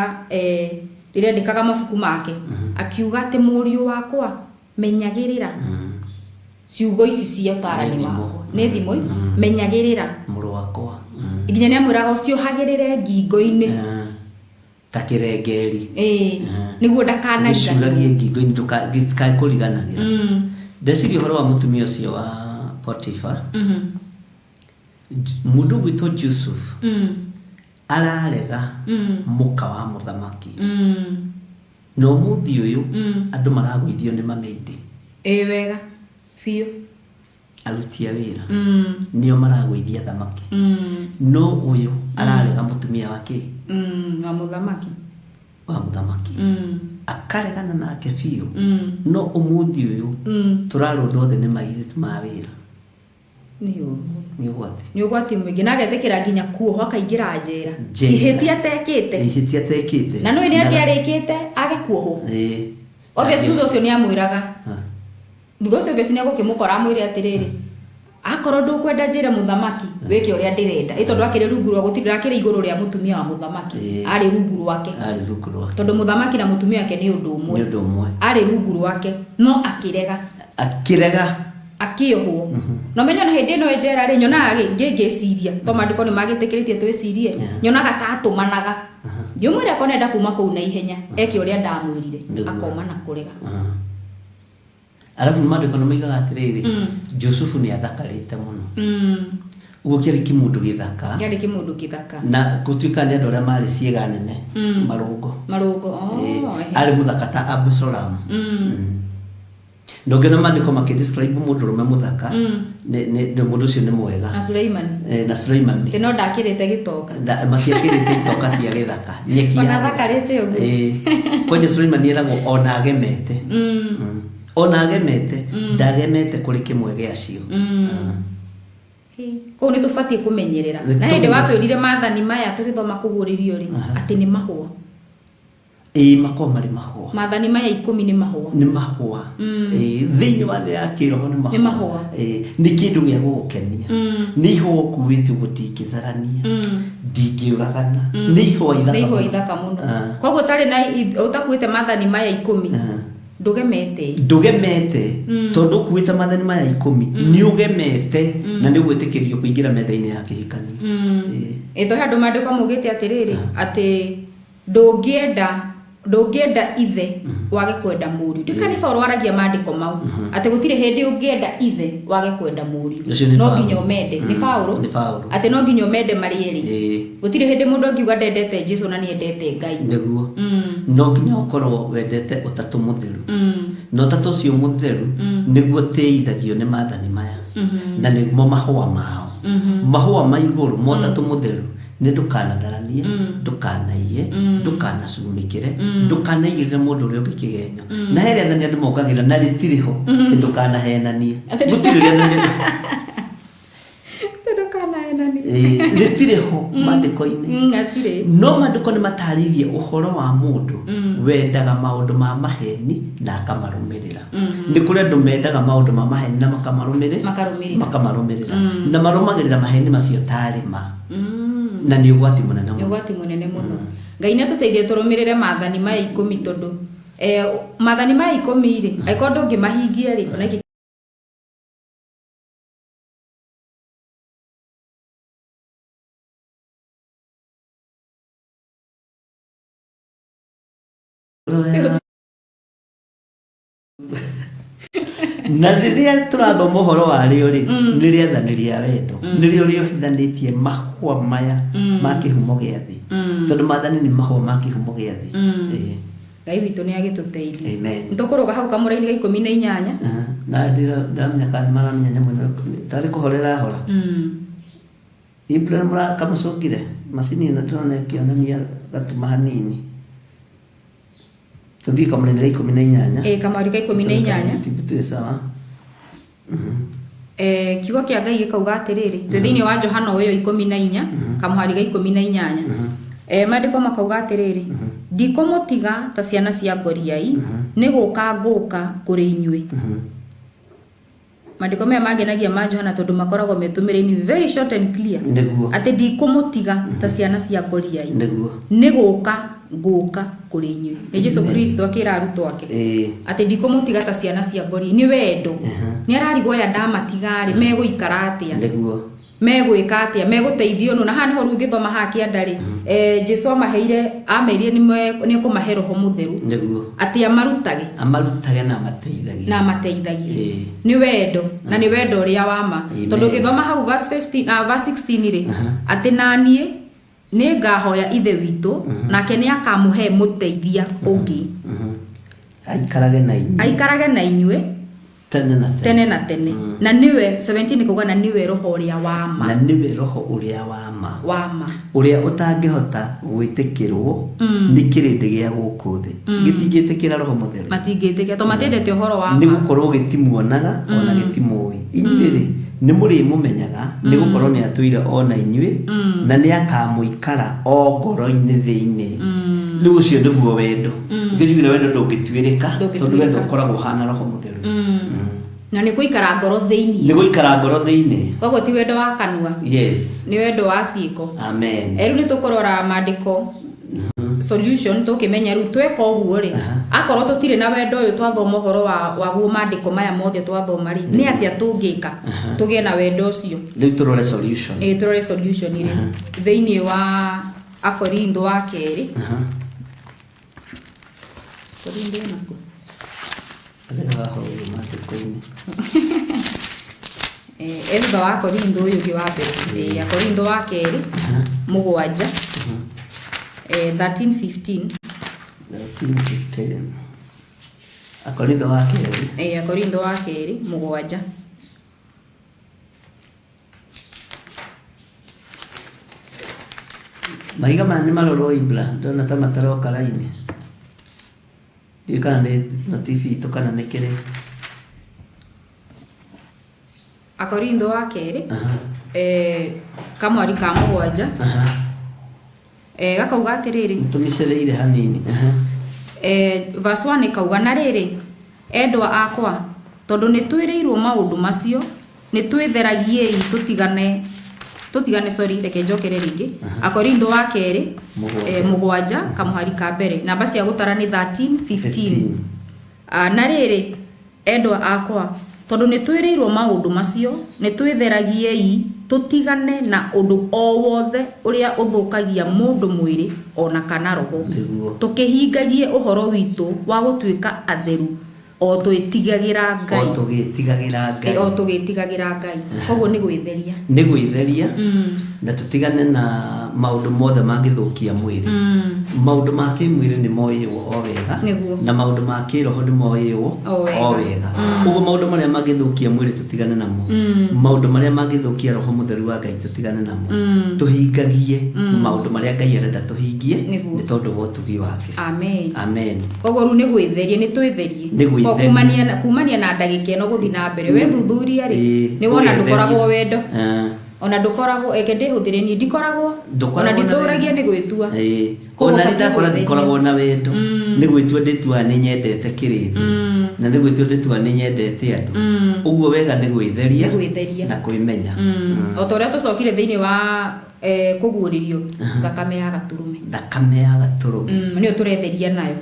rĩrĩa andĩkaga mabuku make, akiuga atĩ mũriũ wakwa menyagĩrĩra ciugo ici cia ũtarani wakwa. Nĩ thimo. Menyagĩrĩra. Mũrũ wakwa. Nginya nĩ amwĩraga ũciohagĩrĩre ngingo-inĩ. Ta kĩrengeri. Nĩguo ndakanariganĩrwo. Ũcuragie ngingo-inĩ ndũkae kũriganagĩra. Ndeciria ũhoro wa mũtumia ũcio wa Potiphar. Mũndũ ũgwĩtwo Yusuf ararega mũka wa mũthamaki. Na ũmũthĩ ũyũ andũ maragũithio nĩ mameidi. Ĩĩ wega biũ. Aruti a wĩra nĩo maragũithia thamaki. No ũyũ ararega mũtumia wa kĩ? Wa mũthamaki. Wa mũthamaki. Akaregana nake biũ. No ũmũthĩ ũyũ tũrarũndwo othe nĩ mairĩtu ma wĩra. Nĩ ũru. Nĩ ũgwati. Nĩ ũgwati mũingĩ. Na agetĩkĩra nginya kuohwo akaingĩra njera. Njera. Ihĩtia atekĩte. Ihĩtia atekĩte. Na nĩũĩ nĩ atĩa arĩkĩte age kuohwo. Obviously thutha ũcio nĩ amwĩraga. Thutha ũcio obviously nĩ egũkĩmũkora amwĩre atĩrĩrĩ, akorwo ndũkwenda njĩre mũthamaki, wĩke ũrĩa ndĩrenda. Ĩ tondũ akĩrĩ rungu rwa gũtirĩ, akĩrĩ igũrũ rĩa mũtumia wa mũthamaki. Arĩ rungu rwake. Arĩ rungu rwake. Tondũ mũthamaki na mũtumia wake nĩ ũndũ ũmwe. Nĩ ũndũ ũmwe. Arĩ rungu rwake, no akĩrega. Akĩrega. Akĩohwo. Na ũmenye ona hĩndĩ ĩno ĩ njera rĩ, nyonaga ngĩciria, to maandĩko nĩ magĩtĩkĩrĩtie twĩcirie, nyonaga ta atũmanaga. Ngĩmwĩra akorwo nĩenda kuma kũu na ihenya, eke ũrĩa ndamwĩrire, akoma na kũrega. Arabu maandĩko nĩ moigaga atĩrĩrĩ, Jusufu nĩ athakarĩte mũno. Ũguo kĩarĩ kĩmũndũ gĩthaka. Kĩarĩ kĩmũndũ gĩthaka. Na gũtuĩka nĩ andũ arĩa marĩ ciĩga nene, marũngo. Marũngo, Arĩ mũthaka ta Absalom. Na ũngĩona maandĩko makĩdescribe mũndũrũme mũthaka, nĩ mũndũ ũcio nĩ mwega. Na Suleimani. Na Suleimani. Atĩ no ndakĩrĩte gĩtonga. Matiakĩrĩte itoka cia gĩthaka. Nyeki ya Ona gĩthaka. athakarĩte ũguo. Kwanja Suleimani eragwo ona agemete. Ona agemete, ndagemete kũrĩ kĩmwe gĩacio. Kũu nĩ tũbatiĩ kũmenyerera. Nĩ Na hĩndĩ tũmenyerere. watwĩrire maathani maya tũgĩthoma kũguũrĩrio rĩ, atĩ nĩ mahũa. Ĩĩ, makoragwo marĩ mahũa. Maathani maya 10 nĩ mahũa. Nĩ mahũa. Ĩĩ, thĩinĩ wa thĩ ya kĩroho nĩ mahũa. Nĩ mahũa. Ĩĩ, nĩ kĩndũ gĩa gũgũkenia. Nĩ ihũa ũkuĩte ũguo ndingĩtharania. Ndingĩũragana. Nĩ ihũa ithaka Nĩ ihũa mũno. ithaka mũno. Koguo ũtarĩ na ũtakuĩte maathani maya 10, ndũgemete. Ndũgemete, tondũ ũkuĩte maathani maya 10, nĩ ũgemete na nĩ ũgwĩtĩkĩrio kũingĩra metha-inĩ ya kĩhikanio. Ĩĩ. Ĩĩ, to he andũ maandĩko maugĩte atĩrĩrĩ, atĩ ndũngĩenda ithe wage kwenda mũriũ. Ndika nĩ Paũlũ waragia maandĩko mau, atĩ gũtirĩ hĩndĩ ũngĩenda ithe wage kwenda mũriũ. Ũcio nĩ No Paũlũ. nginya ũmende. Nĩ Paũlũ? Nĩ Paũlũ. Atĩ no nginya ũmende marĩ erĩ. Gũtirĩ hĩndĩ mũndũ angiuga ndendete Jesũ na nĩendete Ngai. Nĩguo. No nginya ũkorwo wendete ũtatũ mũtheru. Na ũtatũ ũcio mũtheru nĩguo ũtĩithagio nĩ maathani maya. Na nĩmo mahũa mao. Mahũa ma igũrũ ma ũtatũ mũtheru nĩ ndũkanatharanie, ndũkanaiye, ndũkanacumĩkĩre, ndũkanaigĩrĩre mũndũ ũrĩa ũngĩ kĩgenyo. Na he rĩathani andũ mokagĩra na rĩtirĩ ho, atĩ ndũkanahenanie. Gũtirĩ rĩathani andũ Atĩ ndũkanahenanie. Ĩĩ, rĩtirĩ ho maandĩko-inĩ. Hatirĩ. No maandĩko nĩ matarĩirie ũhoro wa mũndũ wendaga maũndũ ma maheni na akamarũmĩrĩra. Nĩ kũrĩ andũ mendaga maũndũ ma maheni na makamarũmĩrĩra. Makarũmĩrĩra. Makamarũmĩrĩra. Na marũmagĩrĩra maheni macio tarĩ ma. Na nĩ ũgwati mũnene mũno. Nĩ ũgwati mũnene mũno. Ngai nĩ atũteithie tũrũmĩrĩre maathani maya 10 tondũ, maathani maya 10 rĩ, angĩkorwo ndũngĩmahingia rĩ, ona Na rĩrĩa tũrathoma ũhoro wa rĩo rĩ, nĩ rĩathani rĩa wendo. Nĩrĩo rĩohithanĩtie mahũa maya ma kĩhumo gĩa thĩ. Tondũ maathani nĩ mahũa ma kĩhumo gĩa thĩ. Ĩĩ. Ngai witũ nĩ agĩtũteithie. Amen. Nĩtũkũrũga hau kamũra-inĩ ga 18. Aha. Na ndĩramenya kana nĩmaramenya nyamũ ĩno tarĩ kũhora ĩrahora. Ibra mũrakamũcũngire macini ĩno ndĩrona ĩkĩonania gatuma hanini. Tũthiĩ kamũra-inĩ ga 18. Ĩ kamũhari ga 18. Twĩ sawa. Kiugo kĩa Ngai gĩkauga atĩrĩrĩ, twĩ thĩinĩ wa Johana ĩyo 14, kamũhari ga 18. Maandĩko makauga atĩrĩrĩ, ndikũmũtiga ta ciana cia ngoriai, nĩ gũka ngũka kũrĩ inyuĩ. Maandĩko maya mangenagia ma Johana tondũ makoragwo metũmĩrĩini very short and clear. Nĩguo. Atĩ ndikũmũtiga ta ciana cia ngoriai. Nĩguo. Nĩ gũka ngũka kũrĩ inyuĩ. Nĩ Jesu Kristo akĩra arutwo ake. Atĩ ndikũmũtiga ta ciana cia ngoriai. Nĩ wendo. Nĩ ararigwo aya ndamatiga rĩ, megũikara atĩa? Nĩguo. Megwĩka atĩa? Megũteithio nũ? Na haha nĩho rĩu ũngĩthoma haha kĩanda rĩ, Jesu amaheire, amerire nĩ ekũmahe roho mũtheru. Nĩguo. Atĩ amarutage. Amarutage na amateithagie. Na amateithagie. Nĩ wendo, na nĩ wendo ũrĩa wa ma. Tondũ ũngĩthoma hau verse 15, verse 16 rĩ, atĩ na niĩ nĩ ngahoya Ithe witũ, nake nĩ akamũhe mũteithia ũngĩ. Aikarage na inyuĩ. Aikarage na inyuĩ. Tene na tene. Tene na tene. Na nĩwe 17 kuga na nĩwe roho ũrĩa wa ma. Na nĩwe roho ũrĩa wa ma. Wa ma. Ũrĩa ũtangĩhota gwĩtĩkĩrwo nĩ kĩrĩndĩ gĩa gũkũ thĩ. Gĩtingĩtĩkĩra roho mũtheru. Matingĩtĩkĩra tondũ matiendete ũhoro wa ma. Nĩ gũkorwo gĩtimuonaga ona gĩtimũĩ. Inyuĩ rĩ, nĩ mũrĩmũmenyaga nĩ gũkorwo nĩ atũire o na inyuĩ na nĩ akamũikara o ngoro-inĩ thĩinĩ. Rĩu ũcio nĩguo wendo. Nĩkĩo njugire wendo ndũngĩtuĩrĩka tondũ wendo ũkoragwo ũhana roho mũtheru. Na nĩ gũikara ngoro thĩinĩ. Nĩ gũikara ngoro thĩinĩ. Koguo ti wendo wa kanua. Yes. Nĩ wendo wa ciĩko. Amen. Rĩu nĩ tũkũrora maandĩko solution tũkĩmenya rĩu tweka ũguo rĩ, akorwo tũtirĩ na wendo ũyũ twathoma ũhoro waguo maandĩko maya mothe twathoma rĩ, nĩ atĩa tũngĩka tũgĩe na wendo ũcio? Rĩu tũrore solution. Tũrore solution rĩ. Thĩinĩ wa Akorintho wa kerĩ. Korintho ĩnakũ? Rĩu haha ũguo maandĩko-inĩ. Thutha wa Korintho ũyũ ũngĩ wa mbere. Akorintho wa kerĩ, 7. 13:15. 13:15. Akorintho wa kerĩ. Akorintho wa kerĩ, 7. Mahiga maya nĩ marorwo Ibra, ndona ta mataroka raini. Ndiũĩ kana nĩ na TV itũ kana nĩ kĩrĩ. Akorintho wa kerĩ, kamwari ka 7. Gakauga atĩrĩrĩ. Nĩtũmĩcereire hanini. Verse 1 ĩkauga na rĩrĩ, endwa akwa, tondũ nĩtwĩrĩirwo maũndũ macio, nĩtwĩtheragiei tũtigane, sorry, reke njokere rĩngĩ. Akorintho wa kerĩ, 7 kamũhari ka mbere. Namba cia gũtara nĩ 13, 15. Na rĩrĩ, endwa akwa, tondũ nĩtwĩrĩirwo maũndũ macio, nĩtwĩtheragiei tũtigane na ũndũ o wothe ũrĩa ũthũkagia mũndũ mwĩrĩ ona kana roho. Tũkĩhingagie ũhoro witũ wa gũtuĩka atheru o twĩtigagĩra Ngai. O tũgĩtigagĩra Ngai. O tũgĩtigagĩra Ngai. Koguo nĩ gwĩtheria. Nĩ gwĩtheria. Na tũtigane na maũndũ mothe mangĩthũkia mwĩrĩ. Maũndũ ma kĩmwĩrĩ nĩ moĩywo o wega. Na maũndũ ma kĩroho nĩ moĩywo o wega. Koguo maũndũ marĩa mangĩthũkia mwĩrĩ tũtigane namo. Maũndũ marĩa mangĩthũkia roho mũtheru wa Ngai tũtigane namo. Tũhingagie maũndũ marĩa Ngai arenda tũhingie nĩ tondũ wa ũtugi wake. Amen. Amen. Koguo rĩu nĩ gwĩtheria, nĩ twĩtherie. Nĩ gwĩtheria. Kumania na ndagĩka ĩno gũthiĩ na mbere. We thuthuria rĩ, nĩ wona ndũkoragwo wendo. Ona ndũkoragwo, eke ndĩhũthĩre niĩ, ndikoragwo. Ona nditũragia nĩ gwĩtua. Ona nĩ ndakora ndikoragwo na wendo. Nĩ gwĩtua ndĩtuaga nĩ nyendete kĩrĩndĩ. Na nĩ gwĩtua ndĩtuaga nĩ nyendete andũ. Ũguo wega nĩ gwĩtheria na kwĩmenya. O ta ũrĩa tũcokire thĩinĩ wa kũguũrĩrio thakame ya gatũrũme. Thakame ya gatũrũme. Nĩyo tũretheria nayo.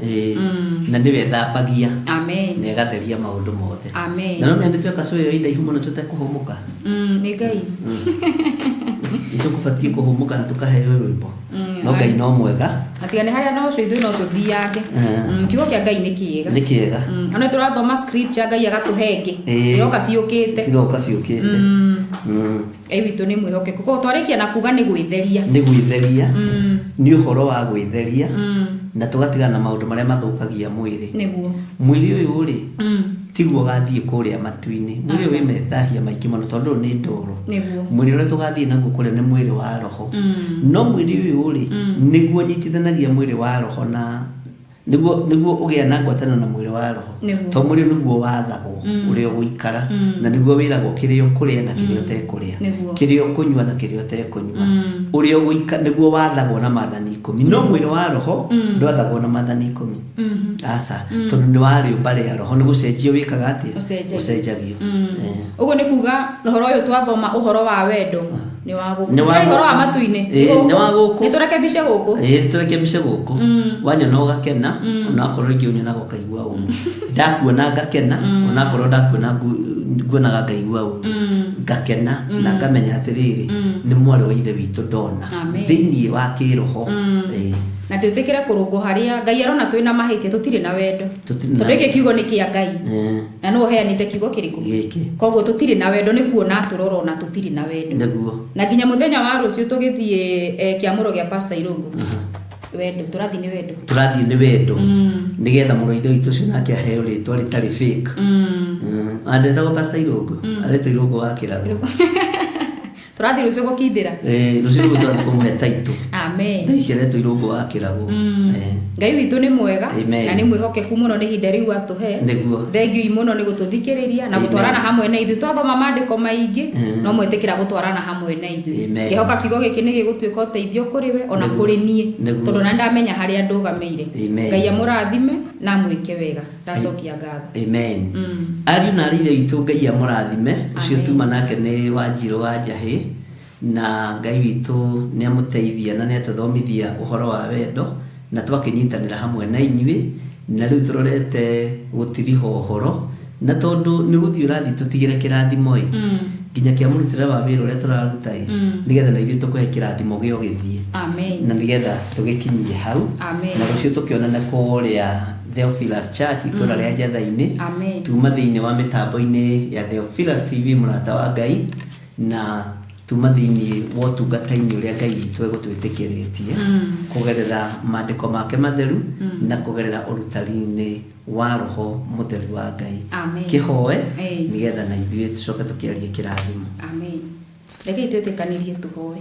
Na nĩwe ĩthambagia. Amen. Na ĩgatheria maũndũ mothe. Amen. Na no menya nĩtweka cũĩ indaihu mũno tũtekũhũmũka. Nĩ Ngai. Nĩtũkũbatiĩ kũhũmũka na tũkaheo rwĩmbo. No Ngai no mwega. Na tiga nĩ harĩa no ũcio ithuĩ no tũthiange. Kiugo kĩa Ngai nĩ kĩega. Nĩ kĩega. Ona tũrathoma scripture Ngai agatũhe ĩngĩ. Iroka ciũkĩte. Ciroka ciũkĩte. Ngai witũ nĩ mwĩhokeku. Koguo twarĩkia na kuga nĩ gwĩtheria. Nĩ gwĩtheria. Nĩ ũhoro wa gwĩtheria. Na tũgatigana na maũndũ marĩa mathũkagia mwĩrĩ. Nĩguo. Mwĩrĩ ũyũ rĩ, tiguo ũgathiĩ kũrĩa matu-inĩ. Mwĩrĩ ũyũ wĩ methahia maingĩ mũno tondũ ũyũ nĩ ndoro. Nĩguo. Mwĩrĩ ũrĩa tũgathiĩ naguo kũrĩa nĩ mwĩrĩ wa roho. No mwĩrĩ ũyũ rĩ, nĩguo ũnyitithanagia mwĩrĩ wa roho na nĩguo ũgĩa na ngwatanĩro na mwĩrĩ wa roho. Nĩguo. Tondũ mwĩrĩ nĩguo wathagwo ũrĩa ũgũikara, na nĩguo wĩragwo kĩrĩa ũkũrĩa na kĩrĩa ũtekũrĩa. Nĩguo. Kĩrĩa ũkũnyua na kĩrĩa ũtekũnyua. Ũrĩa ũgũikara nĩguo wathagwo na maathani 10. No mwĩrĩ wa roho ndwathagwo na maathani 10. Aca, tondũ nĩ wa rĩũmba rĩa roho, nĩ gũcenjio wĩkaga atĩa? Ũcenjagio. Ũcenjagio. Ũguo nĩ kuga ũhoro ũyũ twathoma ũhoro wa wendo nĩ wa gũkũ. Nĩ wa Tũtirĩ ũhoro wa gũkũ. matu-inĩ. Nĩ wa gũkũ. Nĩ tũrekebishe gũkũ. Nĩ tũrekebishe gũkũ. Wanyona ũgakena, onakorwo rĩngĩ ũnyonaga ũkaigua ũru. Ndakuona ngakena, onakorwo ndakuona nguonaga ngaigua ũru. Ngakena na ngamenya atĩrĩrĩ, nĩ mwarĩ wa ithe witũ ndona. Amen. Thĩinĩ wa kĩroho. Na twĩtĩkĩre kũrũngwo harĩa Ngai arona twĩna mahĩtia, tũtirĩ na wendo. Tũtirĩ na Tondũ gĩkĩ kiugo nĩ kĩa Ngai. Na nĩwe ũheanĩte kiugo kĩrĩkũ? Gĩkĩ. Koguo tũtirĩ na wendo, nĩ kuona tũrorwo na tũtirĩ na wendo. Nĩguo. Na nginya mũthenya wa rũciũ tũgĩthiĩ kĩamũro gĩa Pastor Irũngũ. Wendo, tũrathiĩ nĩ wendo. Tũrathiĩ nĩ wendo. Nĩgetha mũrũ wa ithe witũ ũcio nake aheo rĩtwa rĩtarĩ fake. Andetagwo Pastor Irũngũ. Aretwo Irũngũ wa Kĩrago. Tũrathiĩ rũciũ gũkindĩra. Rũciũ nĩguo tũrathiĩ kũmũhe title. Amen. Thaa ici aretwo Irũngũ wa Kĩrago. Ngai witũ nĩ mwega Amen. na nĩ mwĩhokeku mũno nĩ ihinda rĩu atũhe. Nĩguo. Thengiũ mũno nĩ gũtũthikĩrĩria na Amen. gũtwarana hamwe na ithuĩ. Twathoma maandĩko maingĩ no mwĩtĩkĩra gũtwarana hamwe na ithuĩ. Amen. Ngĩhoka kiugo gĩkĩ nĩ gĩgũtuĩka ũteithio kũrĩ we ona Nĩguo. kũrĩ niĩ. Nĩguo. Tondũ na ndamenya harĩa ndũgamĩire. Amen. Ngai amũrathime na amwĩke wega. Ndacokia ngatho. Amen. Ariũ na aarĩ ithe witũ Ngai amũrathime. Ũcio Amen. tuma nake nĩ Wanjirũ wa Njahĩ. Na Ngai witũ nĩ amũteithia na nĩ atũthomithia ũhoro wa wendo na twakĩnyitanĩra hamwe na inyuĩ na rĩu tũrorete gũtiriha ũhoro na tondũ nĩ gũthiĩ ũrathiĩ tũtigĩre kĩrathimo ĩ nginya kĩa mũrutĩre wa wĩra ũrĩa tũraruta ĩ nĩgetha na ithuĩ tũkũhe kĩrathimo gĩa ũgĩthiĩ. Amen. Na nĩgetha tũgĩkinyie hau. Amen. Na rũciũ tũkĩonane kũrĩa Theophilus Church itũra rĩa Njathai-inĩ. Amen. Tuma thĩinĩ wa mĩtambo-inĩ ya Theophilus TV mũrata wa Ngai na tuma thĩinĩ wa ũtungata-inĩ ũrĩa Ngai witũ egũtwĩtĩkĩrĩtie kũgerera maandĩko make matheru na kũgerera ũrutani-inĩ wa Roho Mũtheru wa Ngai. Amen. Kĩhoe Ĩĩ. nĩgetha na ithuĩ tũcoke tũkĩarie kĩrathimo. Amen. Rekei twĩtĩkanĩrie tũhoe.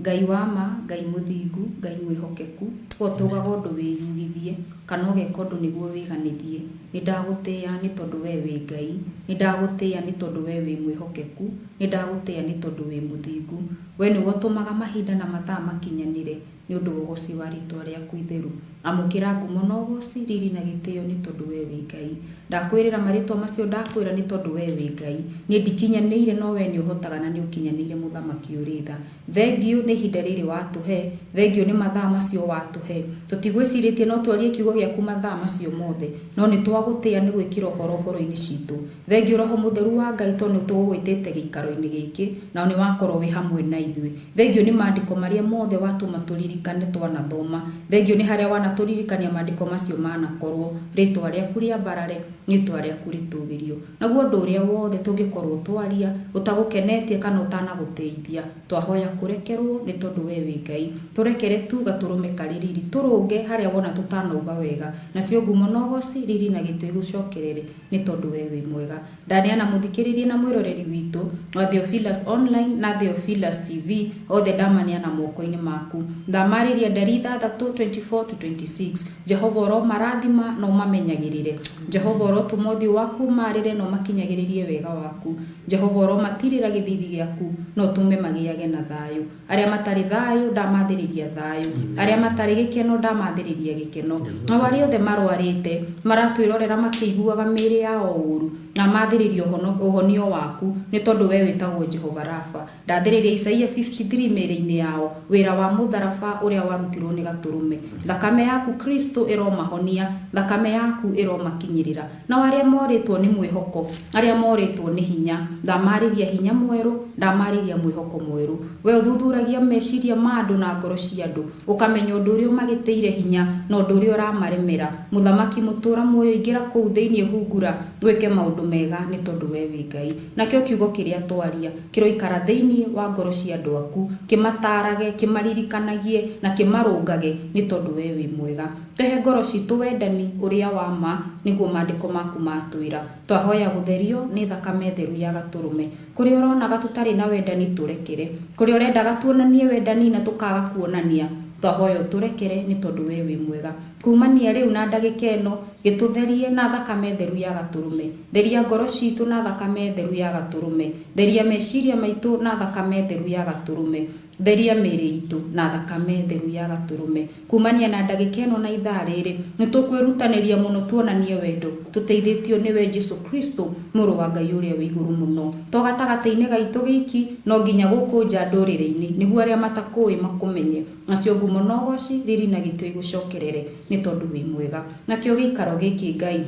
Ngai wa ma, Ngai mũthingu, Ngai mwĩhokeku, we ũtũgaga ũndũ wĩyugithie kana ũgeka ũndũ nĩguo wĩganithie. Nĩ ndagũtĩĩa nĩ tondũ we wĩ Ngai, nĩ ndagũtĩĩa nĩ tondũ we wĩ mwĩhokeku, nĩ ndagũtĩĩa nĩ tondũ wĩ mũthingu. We nĩwe ũtũmaga mahinda na mathaa makinyanĩre nĩ ũndũ wa ũgoci wa rĩtwa rĩaku itheru. Amũkĩra ngumo na ũgoci, riri na gĩtĩo nĩ tondũ we wĩ Ngai. Ndakwĩrĩra marĩtwa macio ndakwĩra nĩ tondũ we wĩ Ngai. Niĩ ndikinyanĩire no we nĩ ũhotaga na nĩ ũkinyanĩire mũthamaki ũrĩ tha. Thengiũ nĩ ihinda rĩrĩ watũhe, thengiũ nĩ mathaa macio watũhe. Tũtigwĩcirĩtie no twarie kiugo gĩaku mathaa macio mothe, no nĩ twagũtĩĩa nĩ gwĩkĩra ũhoro ngoro-inĩ citũ. Thengiũ Roho Mũtheru wa Ngai tondũ nĩ tũgũgwĩtĩte gĩikaro-inĩ gĩkĩ na nĩ wakorwo wĩ hamwe na ithuĩ. Thengiũ nĩ maandĩko marĩa mothe watũma tũririkane twanathoma. Thengiũ nĩ harĩa wanatũririkania maandĩko macio manakorwo. Rĩtwa rĩaku rĩambarare, rĩtwa rĩaku rĩtũgĩrio. Naguo ũndũ ũrĩa wothe tũngĩkorwo twaria ũtagũkenetie kana ũtanagũtĩithia, twahoya kũrekerwo nĩ tondũ we wĩ Ngai. Tũrekere tu gatũrũme karĩ riri, tũrũnge harĩa wona tũtanauga wega. Nacio ngumo na ũgoci, riri na gĩtĩo igũcokerere nĩ tondũ we wĩ mwega. Ndaneana mũthikĩrĩrie na mwĩroreri witũ wa Theophilus Online na Theophilus TV, othe ndamaneana moko-inĩ maku. Ndamarĩria ndari 6 24 to 26. Jehova ũromarathima na ũmamenyagĩrĩre. Jehova ũrotũma ũthiũ waku ũmarĩre na ũmakinyagĩrĩrie wega waku. Jehova ũromatirĩra gĩthithi gĩaku na ũtũme magĩage na thayũ. Arĩa matarĩ thayũ ndamathĩrĩria thayũ, arĩa matarĩ gĩkeno ndamathĩrĩria gĩkeno. Nao arĩa othe marwarĩte maratwĩrorera makĩiguaga mĩĩrĩ yao ũru, Na mathĩrĩria ũhonio waku nĩ tondũ we wĩtagwo Jehova Rafa. Ndathĩrĩria Isaia 53 mĩĩrĩ-inĩ yao, wĩra wa mũtharaba ũrĩa warutirwo nĩ gatũrũme. Thakame yaku Kristo ĩromahonia, thakame yaku ĩromakinyĩrĩra. Nao arĩa morĩtwo nĩ mwĩhoko, arĩa morĩtwo nĩ hinya, ndamarĩria hinya mwerũ, ndamarĩria mwĩhoko mwerũ. We ũthuthuragia meciria ma andũ na ngoro cia andũ, ũkamenya ũndũ ũrĩa ũmagĩtĩire hinya na ũndũ ũrĩa ũramaremera. Mũthamaki mũtũra muoyo, ingĩra kũu thĩinĩ hungura, wĩke maũndũ mega nĩ tondũ we wĩ Ngai. Nakĩo kiugo kĩrĩa twaria kĩroikara thĩinĩ wa ngoro cia andũ aku, kĩmatarage, kĩmaririkanagie na kĩmarũngage nĩ tondũ we wĩ mwega. Tũhe ngoro citũ wendani ũrĩa wa ma nĩguo maandĩko maku matwĩra. Twahoya gũtherio nĩ thakame theru ya gatũrũme. Kũrĩa ũronaga tũtarĩ na wendani tũrekere, kũrĩa ũrendaga tuonanie wendani na tũkaga kuonania, twahoya ũtũrekere nĩ tondũ we wĩ mwega. Kumania rĩu na ndagĩka ĩno gĩtũtherie na thakame theru ya gatũrũme. Theria ngoro citũ na thakame theru ya gatũrũme. Theria meciria maitũ na thakame theru ya gatũrũme. Theria mĩĩrĩ itũ na thakame theru ya gatũrũme. Kumania na ndagĩka ĩno na ithaa rĩrĩ nĩ tũkwĩrutanĩria mũno tuonanie wendo tũteithĩtio nĩwe Jesu Kristo mũrũ wa Ngai ũrĩa wĩ igũrũ mũno. To gatagatĩ-inĩ gaitũ gĩiki no nginya gũkũ nja ndũrĩrĩ-inĩ nĩguo arĩa matakũĩ makũmenye. Nacio ngumo na ũgoci riri na gĩtĩo igũcokerere nĩ tondũ wĩ mwega. Nakĩo gĩikaro gĩkĩ Ngai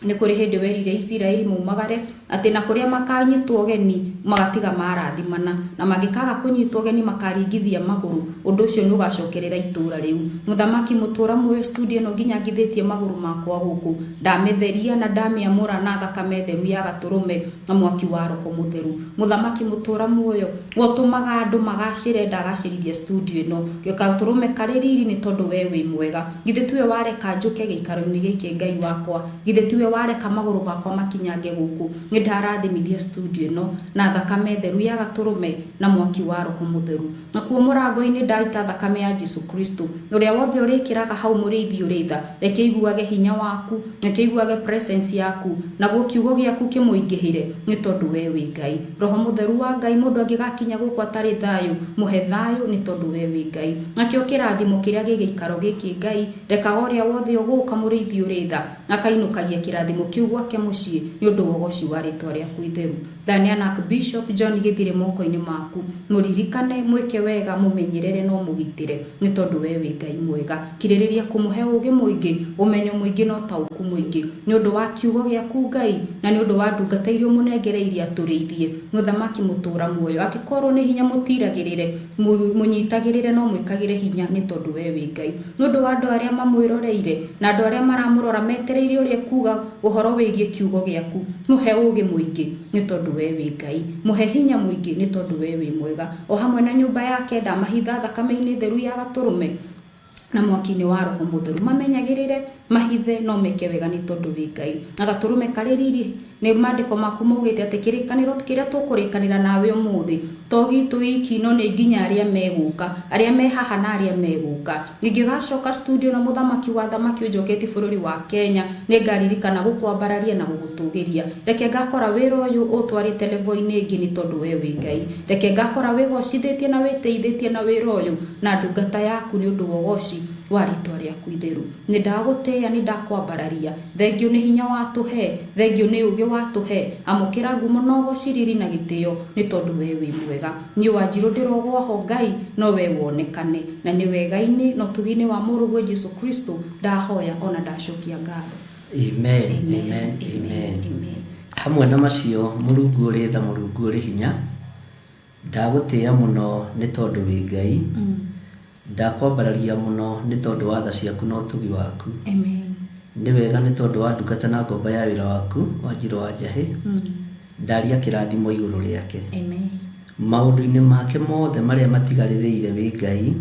nĩ kũrĩ hĩndĩ werire Isiraeli maumagare atĩ na kũrĩa makanyitwo ũgeni magatiga marathimana, na mangĩkaga kũnyitwo ũgeni makaringithia magũrũ, ũndũ ũcio nĩ ũgacokerera itũra rĩu. Mũthamaki mũtũra muoyo, studio ĩno nginya ngithĩtie magũrũ makwa gũkũ, ndamĩtheria na ndamĩamũra na thakame theru ya gatũrũme na mwaki wa Roho Mũtheru. Mũthamaki mũtũra muoyo, we ũtũmaga andũ magacĩre, ndagacĩrithia studio ĩno. Gatũrũme karĩ riri nĩ tondũ we wĩ mwega. Githĩ tiwe wareka njũke gĩikaro-inĩ gĩkĩ Ngai wakwa? Githĩ tiwe wareka magũrũ makwa makinyange gũkũ? Nĩ ndarathimithia studio ĩno na thakame theru ya gatũrũme na mwaki wa Roho Mũtheru. Nakuo mũrango-inĩ ndaita thakame ya Jesu Kristo. Ũrĩa wothe ũrĩkĩraga hau mũrĩithi ũrĩ tha, reke iguage hinya waku, reke iguage presence yaku, naguo kiugo gĩaku kĩmũingĩhĩre nĩ tondũ we wĩ Ngai. Roho Mũtheru wa Ngai, mũndũ angĩgakinya gũkũ atarĩ thayũ, mũhe thayũ nĩ tondũ we wĩ Ngai. Nakĩo kĩrathimo kĩrĩa gĩ gĩikaro gĩkĩ Ngai, rekaga ũrĩa wothe ũgũka mũrĩithi ũrĩ tha akainũkagia kĩrathimo kĩu gwake mũciĩ nĩ ũndũ wa ũgoci wa rĩtwa rĩaku itheru. Ndaneana Bishop John Gĩthire moko-inĩ maku, mũririkane, mwĩke wega, mũmenyerere na ũmũgitĩre nĩ tondũ we wĩ Ngai mwega. Kirĩrĩria kũmũhe ũũgĩ mũingĩ, ũmenyo mũingĩ na ũtaũku mũingĩ nĩ ũndũ wa kiugo gĩaku Ngai, na nĩ ũndũ wa ndungata iria ũmũnengereirie atũrĩithie. Mũthamaki mũtũra muoyo, angĩkorwo nĩ hinya mũtiragĩrĩre, mũnyitagĩrĩre na ũmwĩkagĩre hinya nĩ tondũ we wĩ Ngai. Nĩ ũndũ wa andũ arĩa mamwĩroreire na andũ arĩa maramũrora metereire ũrĩa ekuga ũhoro wĩgiĩ kiugo gĩaku, mũhe ũũgĩ mũingĩ nĩ tondũ we wĩ Ngai. Mũhe hinya mũingĩ nĩ tondũ we wĩ mwega. O hamwe na nyũmba yake ndamahitha thakame-inĩ theru ya gatũrũme na mwaki-inĩ wa Roho Mũtheru. Mamenyagĩrĩre, mahithe no meke wega nĩ tondũ wĩ Ngai. Na gatũrũme karĩ riri nĩ maandĩko maku maugĩte atĩ kĩrĩkanĩro kĩrĩa tũkũrĩkanĩra nawe ũmũthĩ to gitũ iki no nĩ nginya arĩa megũka, arĩa me haha na arĩa megũka. Ingĩgacoka studio na mũthamaki wa thamaki ũnjoketie bũrũri wa Kenya, nĩ ngaririkana gũkwambararia na gũgũtũgĩria. Reke ngakora wĩra ũyũ ũtwarĩte level-inĩ ĩngĩ nĩ tondũ we wĩ Ngai. Reke ngakora wĩgocithĩtie na wĩtĩithĩtie na wĩra ũyũ na ndungata yaku nĩ ũndũ wa ũgoci wa rĩtwa rĩaku itheru. Nĩ ndagũtĩĩa, nĩ ndakwambararia. Thengio nĩ hinya watũhe, thengio nĩ ũũgĩ watũhe. Amũkĩra ngumo na ũgoci, riri na gĩtĩo nĩ tondũ we wĩ mwega. Niĩ Wanjirũ ndĩrogwo ho Ngai, no we wonekane. Na nĩ wega-inĩ na ũtugi-inĩ wa mũrũguo Jesu Kristo ndahoya ona ndacokia ngatho. Amen, amen, amen. Hamwe na macio, Mũrungu ũrĩ tha, Mũrungu ũrĩ hinya, ndagũtĩĩa mũno nĩ tondũ wĩ Ngai. Ndakwambararia mũno nĩ tondũ wa tha ciaku na ũtugi waku. Amen. Nĩ wega nĩ tondũ wa ndungata na ngombo ya wĩra waku Wanjirũ wa Njahĩ. Ndaria kĩrathimo igũrũ rĩake. Amen. Maũndũ-inĩ make mothe marĩa matigarĩrĩire wĩ Ngai,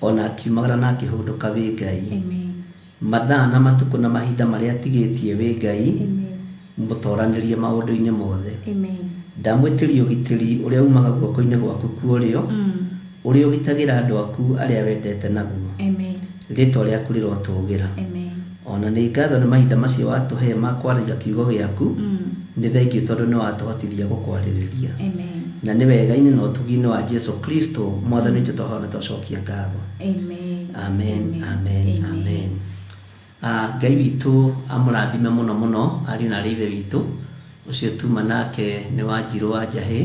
ona akiumagara na akĩhũndũka wĩ Ngai. Amen. Mathaa na matukũ na mahinda marĩa atigĩtie wĩ Ngai, Amen. mũtoranĩrie maũndũ-inĩ mothe. Amen. Ndamwĩtĩria ũgitĩri ũrĩa umaga guoko-inĩ gwaku kwa ũrĩo, ũrĩa ũgitagĩra andũ aku arĩa wendete naguo. Amen. Rĩtwa rĩaku rĩrotũgĩra. Amen. Ona nĩ ngatho nĩ mahinda macio watũhe ma kwarĩria kiugo gĩaku, nĩ thengio tondũ nĩ watũhotithia gũkwarĩrĩria. Amen. Na nĩ wega-inĩ na ũtugi-inĩ wa Jesu Kristo mwathani witũ twahona twacokia ngatho. Amen. Amen, amen, amen. Ngai witũ amũrathime mũno mũno ariũ na arĩ ithe witũ ũcio tuma nake nĩ Wanjirũ wa Njahĩ,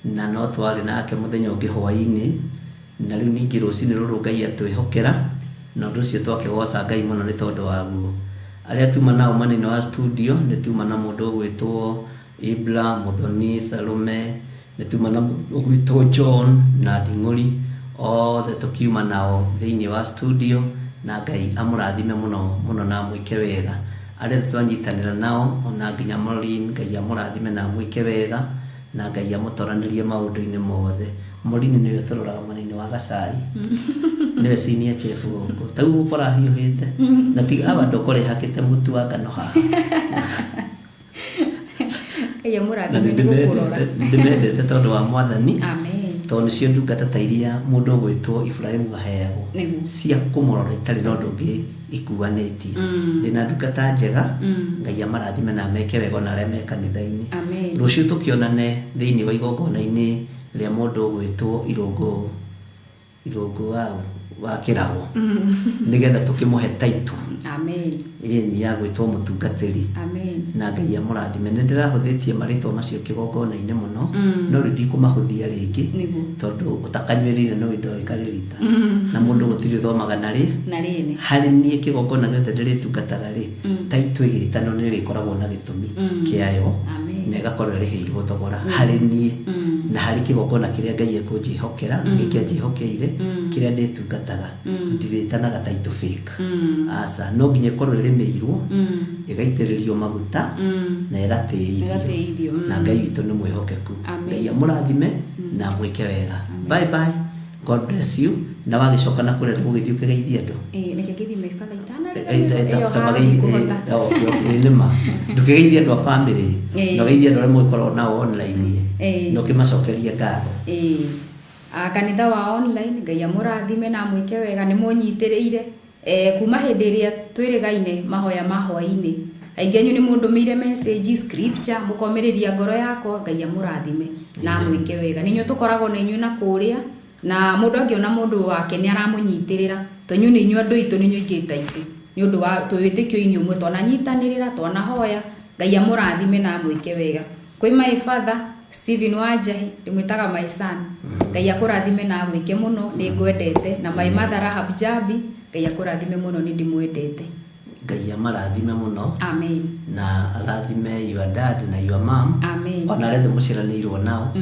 na no twarĩ nake mũthenya ũngĩ hwaĩ-inĩ, na rĩu ningĩ rũcinĩ rũrũ Ngai atwĩhokera, na ũndũ ũcio twakĩgoca Ngai mũno nĩ tondũ waguo. Arĩa tuma nao mwena-inĩ wa studio nĩ tuma na mũndũ ũgwĩtwo Ibra, Muthoni, Salome, nĩ tuma na mũndũ ũgwĩtwo John na Nding'ũri, othe tũkiuma nao thĩinĩ wa studio, na Ngai amũrathime mũno mũno na amwĩke wega. Arĩa othe twanyitanĩra nao, ona nginya Maureen, Ngai amũrathime na amwĩke wega, na Ngai amũtoranĩrie maũndũ-inĩ mothe. Maureen nĩwe ũtũroraga mwena-inĩ wa gacai, nĩwe senior chef gũkũ. Ta rĩu ũgũkora ahiũhĩte, na tiga aba ndũkora ĩhakĩte mũtu wa ngano haha. Ngai Na amũrathime nĩ gũkũrora. nĩndĩmendete tondũ wa Mwathani. Amen. Tondũ nĩcio ndungata ta iria mũndũ ũgwĩtwo Ibrahimu aheagwo Nĩguo. cia kũmũrora itarĩ na ũndũ ũngĩ ikuanĩtie. Ndĩna ndungata njega, Ngai amarathime na ameke wega ona arĩa me kanitha-inĩ. Amen. Rũciũ tũkĩonane thĩinĩ wa igongona-inĩ rĩa mũndũ ũgwĩtwo Irũngũ, Irũngũ wa Kĩrago, nĩgetha tũkĩmũhe title. Amen. Ĩni ya gwĩtwo mũtungatĩri. Amen. Na Ngai amũrathime. Nĩ ndĩrahũthĩtie marĩtwa macio kĩgongona-inĩ mũno, no rĩu ndikũmahũthia rĩngĩ, Nĩguo. tondũ ũtakanyuĩrĩire no indo ĩkarĩrita. Na mũndũ gũtirĩ ũthomaga na rĩ. Na rĩene. Harĩ niĩ kĩgongona gĩothe ndĩrĩtungataga rĩ, title ĩgĩtanwo nĩ ĩrĩkoragwo na gĩtũmi kĩayo, Amen. na ĩgakorwo ĩrĩhĩirwo thogora harĩ niĩ, na harĩ kĩgongona kĩrĩa Ngai ekũnjĩhokera, na gĩkĩ anjĩhokeire, kĩrĩa ndĩtungataga, ndirĩtanaga title fake. Aca, no nginya ĩkorwo ĩrĩmĩirwo, ĩgaitĩrĩrio maguta, na ĩgatĩithio. Ĩgatĩithio, Na Ngai witũ nĩ mwĩhokeku. Amen. Ngai amũrathime na amwĩke wega. Bye bye. God bless you. Na wagĩcoka na kũrĩa ndũgũgĩthiĩ ũkĩgeithie andũ. Reke ngĩthiĩ maibara itanariganĩrwo, ĩyo haro ndikũhota. Nĩma ndũkĩgeithie andũ a bamĩrĩ, na ũgeithie andũ arĩa mũgĩkoragwo nao online, na ũkĩmacokerie ngatho. Kanitha wa online, Ngai amũrathime na amwĩke wega, nĩ mũnyitĩrĩire. Kuma hĩndĩ ĩrĩa twĩrĩgaine mahoya ma hwaĩ-inĩ, aingĩ anyu nĩ mũndũmĩire message, scripture, mũkomĩrĩria ngoro yakwa, Ngai amũrathime na amwĩke wega. Nĩ inyuĩ tũkoragwo na inyuĩ na kũrĩa, na mũndũ angĩona mũndũ wake nĩ aramũnyitĩrĩra, to inyuĩ nĩ inyuĩ andũ aitũ, nĩ inyuĩ aingĩ ta ithuĩ. Nĩ ũndũ wa twĩ wĩtĩkio-inĩ ũmwe, twananyitanĩrĩra, twanahoya, Ngai amũrathime na amwĩke wega. Kwĩ my father, Stephen Wanjahi, ndĩmwĩtaga my son. Ngai akũrathime na agwĩke mũno, nĩ ngwendete. Na my mother Rahab Jambi, Ngai akũrathime mũno, nĩ ndĩmwendete. Ngai amarathime mũno. Amen. Na arathime your dad na your mom. Amen. Ona arĩa othe mũciaranĩirwo nao,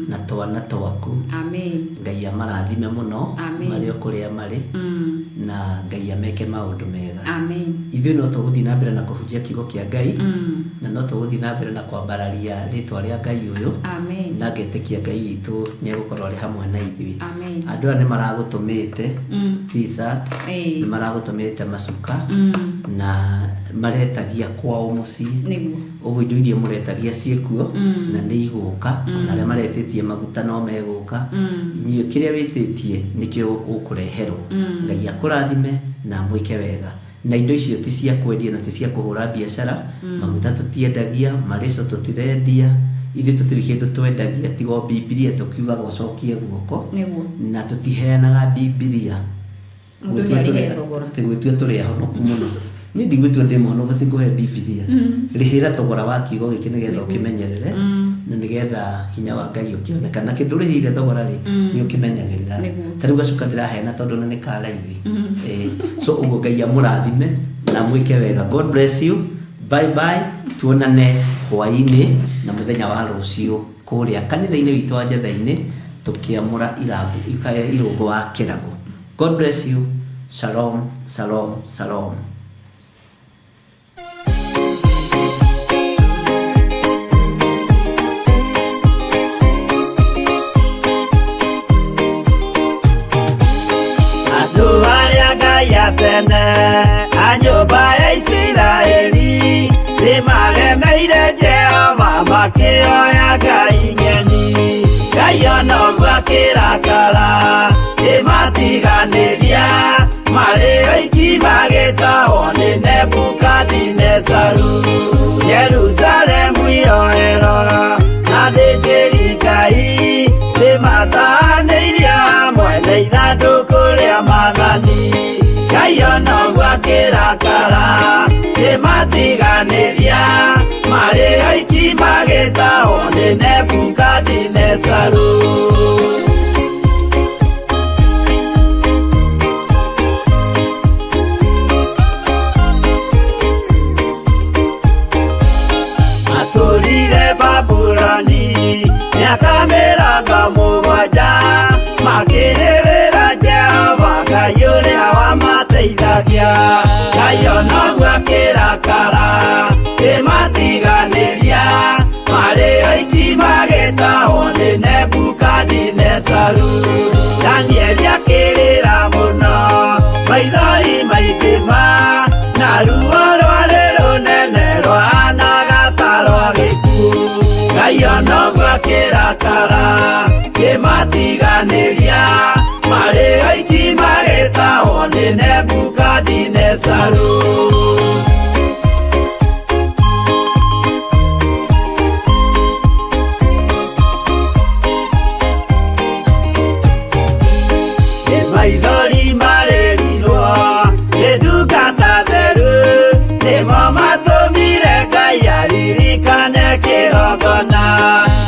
na twana twaku. Amen. Ngai amarathime mũno, Amen. marĩ o kũrĩa marĩ, na Ngai ameke maũndũ mega. Amen. Ithuĩ no tũgũthiĩ na mbere na kũhunjia kiugo kĩa Ngai, na no tũgũthiĩ na mbere na kwambararia rĩtwa rĩa Ngai ũyũ. Amen. Na ngetĩkia Ngai witũ nĩ egũkorwo arĩ hamwe na ithuĩ. Amen. Andũ aya nĩ maragũtũmĩte t-shirt, nĩ maragũtũmĩte macuka, na maretagia kwao mũciĩ. Nĩguo. Ũguo indo iria mũretagia ciĩkuo, na nĩ igũka, ona arĩa maretĩtie maguta no megũka. Inyuĩ kĩrĩa wĩtĩtie nĩkĩo ũkũreherwo. Ngai akũrathime na amwĩke wega. Na indo icio ti cia kwendia na ti cia kũhũra biacara, maguta tũtiendagia, marĩco tũtirendia, ithuĩ tũtirĩ kĩndũ twendagia tiga o Bibilia tũkiugaga ũcokie guoko. Nĩguo. Na tũtiheanaga Bibilia. Mũndũ nĩ arĩhe thogora. Gwĩtua tũrĩ ahonoku mũno. Niĩ ndigwĩtua ndĩ mũhonoku atĩ ngũhe Bibilia. Rĩhĩra thogora wa kiugo gĩkĩ nĩgetha ũkĩmenyerere, na nĩgetha hinya wa Ngai ũkĩoneka. Na kĩndũ ũrĩhĩire thogora rĩ, nĩ ũkĩmenyagĩrĩra. Nĩguo. Ta rĩu gacuka ndĩraheana tondũ ona nĩ ka raithi. So ũguo Ngai amũrathime na amwĩke wega. God bless you. Bye bye. Tuonane hwaĩ-inĩ na mũthenya wa rũciũ kũrĩa kanitha-inĩ witũ wa Njetha-inĩ tũkĩamũra Irũngũ wa Kĩrago. God bless you. Shalom, shalom, shalom. Andũ arĩa Ngai atene a nyũmba ya Isiraeli nĩmaremeire Jehova makĩoya Ngai ng'eni. Ngai ona ũguo akĩrakara kĩmatiganĩria marĩ oiki magĩtahwo nĩ Nebukadinezaru. Jerusalemu iroero na athĩnjĩri Ngai nĩmatahanĩirio hamwe na ithandũkũ rĩa maathani. Ngai ona ũguo akĩrakara akĩrakara kĩmatiganĩria marĩ oiki magĩtahwo nĩ Nebukadinezaru. Matũrire Babuloni mĩaka 70 makĩrĩrĩra Jehova Ngai ũrĩa wamateithagia. Ngai onoguo akĩrakara kĩmatiganĩria marĩ oiki magĩtahwo nĩ Nebukadinezaru. Danieli akĩrĩra mũno maithori maingĩ ma na ruo rwarĩ rũnene rwahanaga ta rwa gĩkuũ. Ngai onoguo akĩrakara kĩmatiganĩria marĩ oiki magĩtahwo nĩ Nebukadinezaru. Nĩ maithori marĩrirwo nĩ ndungata theru nĩmo matũmire Ngai aririkane kĩgongona.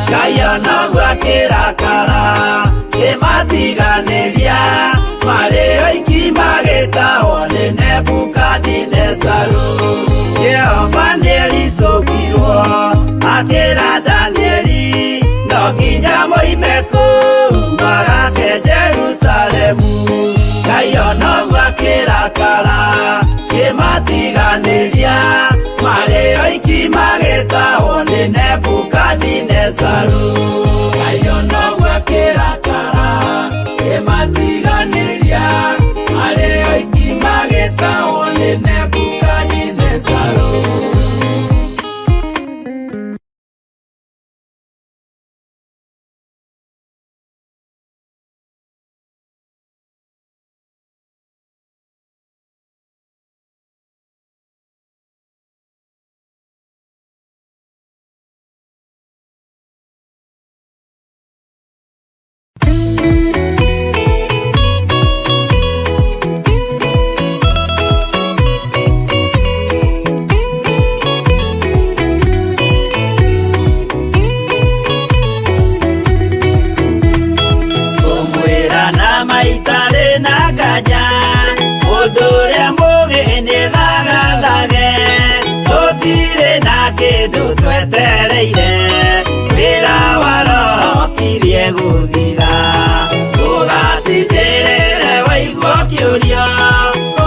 Ngai onoguo akĩrakara kĩmatiganĩria marĩ oiki magĩtahwo nĩ Nebukadinezaru. Jehova nĩericũkirwo akĩra Danieli no nginya moime kũu magake Jerusalemu. Ngai onoguo akĩrakara kĩmatiganĩria marĩ oiki magĩtahwo nĩ Nebukadinezaru. Ngai onoguo akĩrakara kĩmatiganĩria marĩ oiki magĩtahwo nĩ Nebukadinezaru. Kũmwĩra na maitarĩ na nganja mũndũ ũrĩa mũũgĩ nĩthagathage tũtirĩ na kĩndũ twetereire wĩra wa roho kirie gũthira. Ũgatindĩrĩre waigua ũkĩũria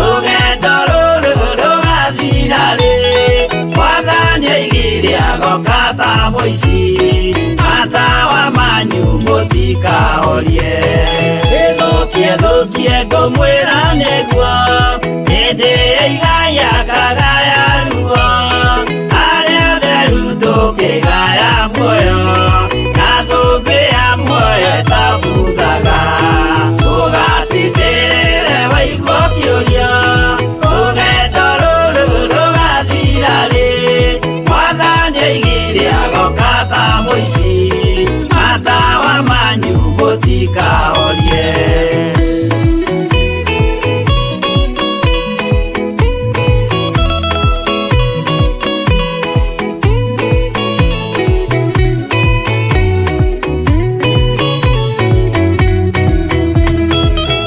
rũgendo rũrũ rũgathira rĩ Mwathani oigire agoka ta mũici matawa manyu mũtikahorie. Ĩthũkie thũkie ngũmwĩra nĩguo hĩndĩ ĩigaya kagaya ruo arĩa theru tũkĩgaya muoyo na thũmbĩ ya muoyo ĩtabuthaga. Ũgatindĩrĩre waigua ũkĩũria rũgendo rũrũ rũgathira rĩ Mwathani oigire agoka ta mũici matawa manyu mũtikahorie.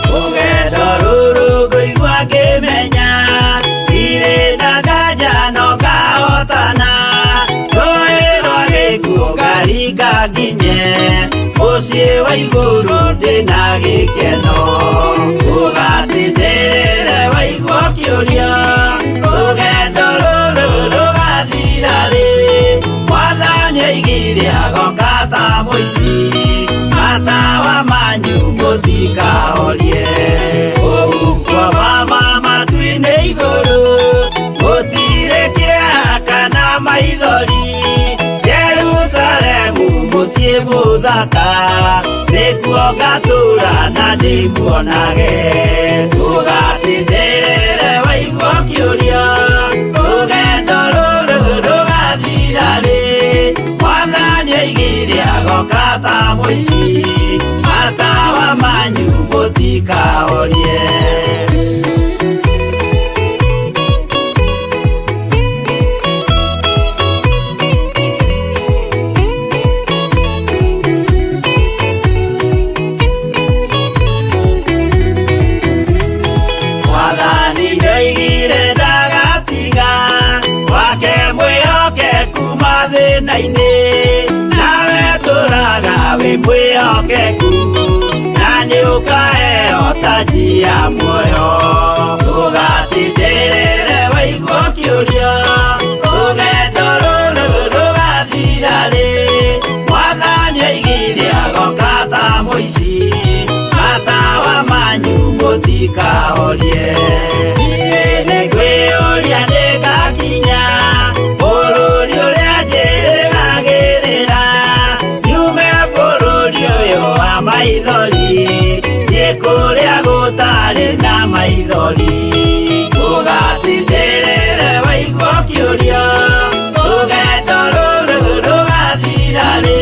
Rũgendo rũrũ ngũigua ngĩmenya ndirĩ na nganja no ngahotana rũĩ rwa gĩkuũ ngaringa nginye mũciĩ wa igũrũ ndĩna gĩkeno. Ũgatindĩrĩre waigua ũkĩũria rũgendo rũrũ rũgathira rĩ Mwathani oigire agoka ta mũici matawa manyu mũtikahorie. Ũguo mama matu-inĩ igũrũ gũtirĩ kĩeha kana maithori Jerusalemu mũciĩ mũthaka nĩkuo ngatũra na ndĩmuonage. Ũgatindĩrĩre waigua ũkĩũria rũgendo rũrũ rũgathira rĩ Mwathani oigire agoka ta mũici matawa manyu mũtikahorie. mathĩna-inĩ nawe tũraga wĩ mwĩhokeku na nĩ ũkaheo taji ya muoyo ndũgatindĩrĩre waigua ũkĩũria rũgendo rũrũ rũgathira rĩ mwathani oigire agoka ta mũici matawa manyu mũtikahorie niĩ nĩngwĩyũria nĩngakinya bũrũri ũrĩa njĩrĩgagĩrĩra nyume bũrũri ũyũ wa maithori thiĩ kũrĩa gũtarĩ na maithori ndũgatindĩrĩre waigua ũkĩũria rũgendo rũrũ rũgathira rĩ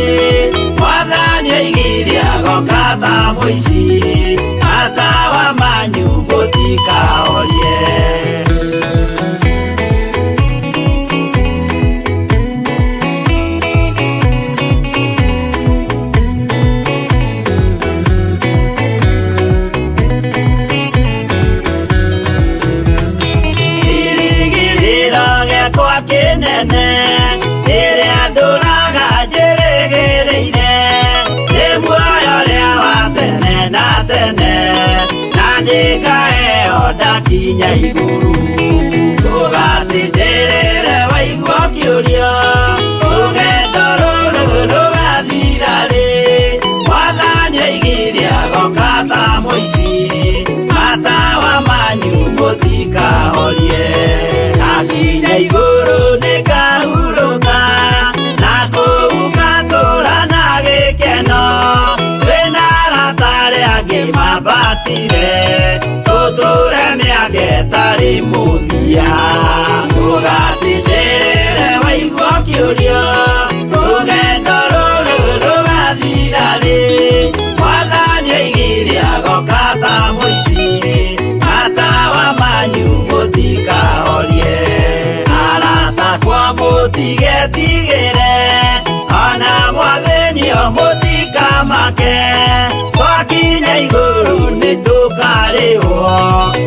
mwathani oigire agoka ta mũici matawa manyu mũtikahorie. Kĩrĩgĩrĩro gĩakwa kĩnene kĩrĩa ndũraga njĩrĩgĩrĩire nĩ muoyo ũrĩa wa tene na tene na nĩngaheo ndakinya igũrũ ndũgatindĩrĩre waigua ũkĩũria rũgendo rũrũ rũgathira rĩ mwathani oigire agoka ta mũici matawa manyu mũtikahorie ndakinya igũrũ nĩngahurũka na kũu ngatũũra na gĩkeno twĩna arata arĩa angĩ mambatire tũtũre mĩaka ĩtarĩ mũthia ndũgatindĩrĩre waigua ũkĩũria rũgendo rũrũ rũgathira rĩ mwathani oigire agoka ta mũici matawa manyu mũtikahorie arata kwa mũtigetigĩre ona mwathĩnio mũtikamake twakinya igũrũ nĩtũkarĩhwo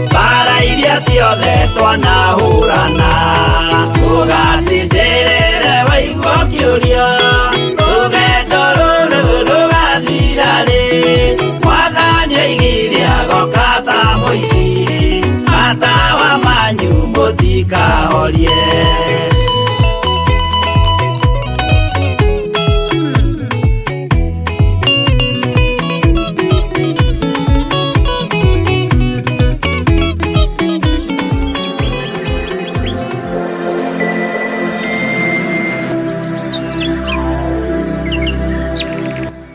mbara iria ciothe twanahũrana ndũgatindĩrĩre waigua ũkĩũria rũgendo rũrũ rũgathira rĩ mwathani oigire agoka ta mũici matawa manyu mũtikahorie.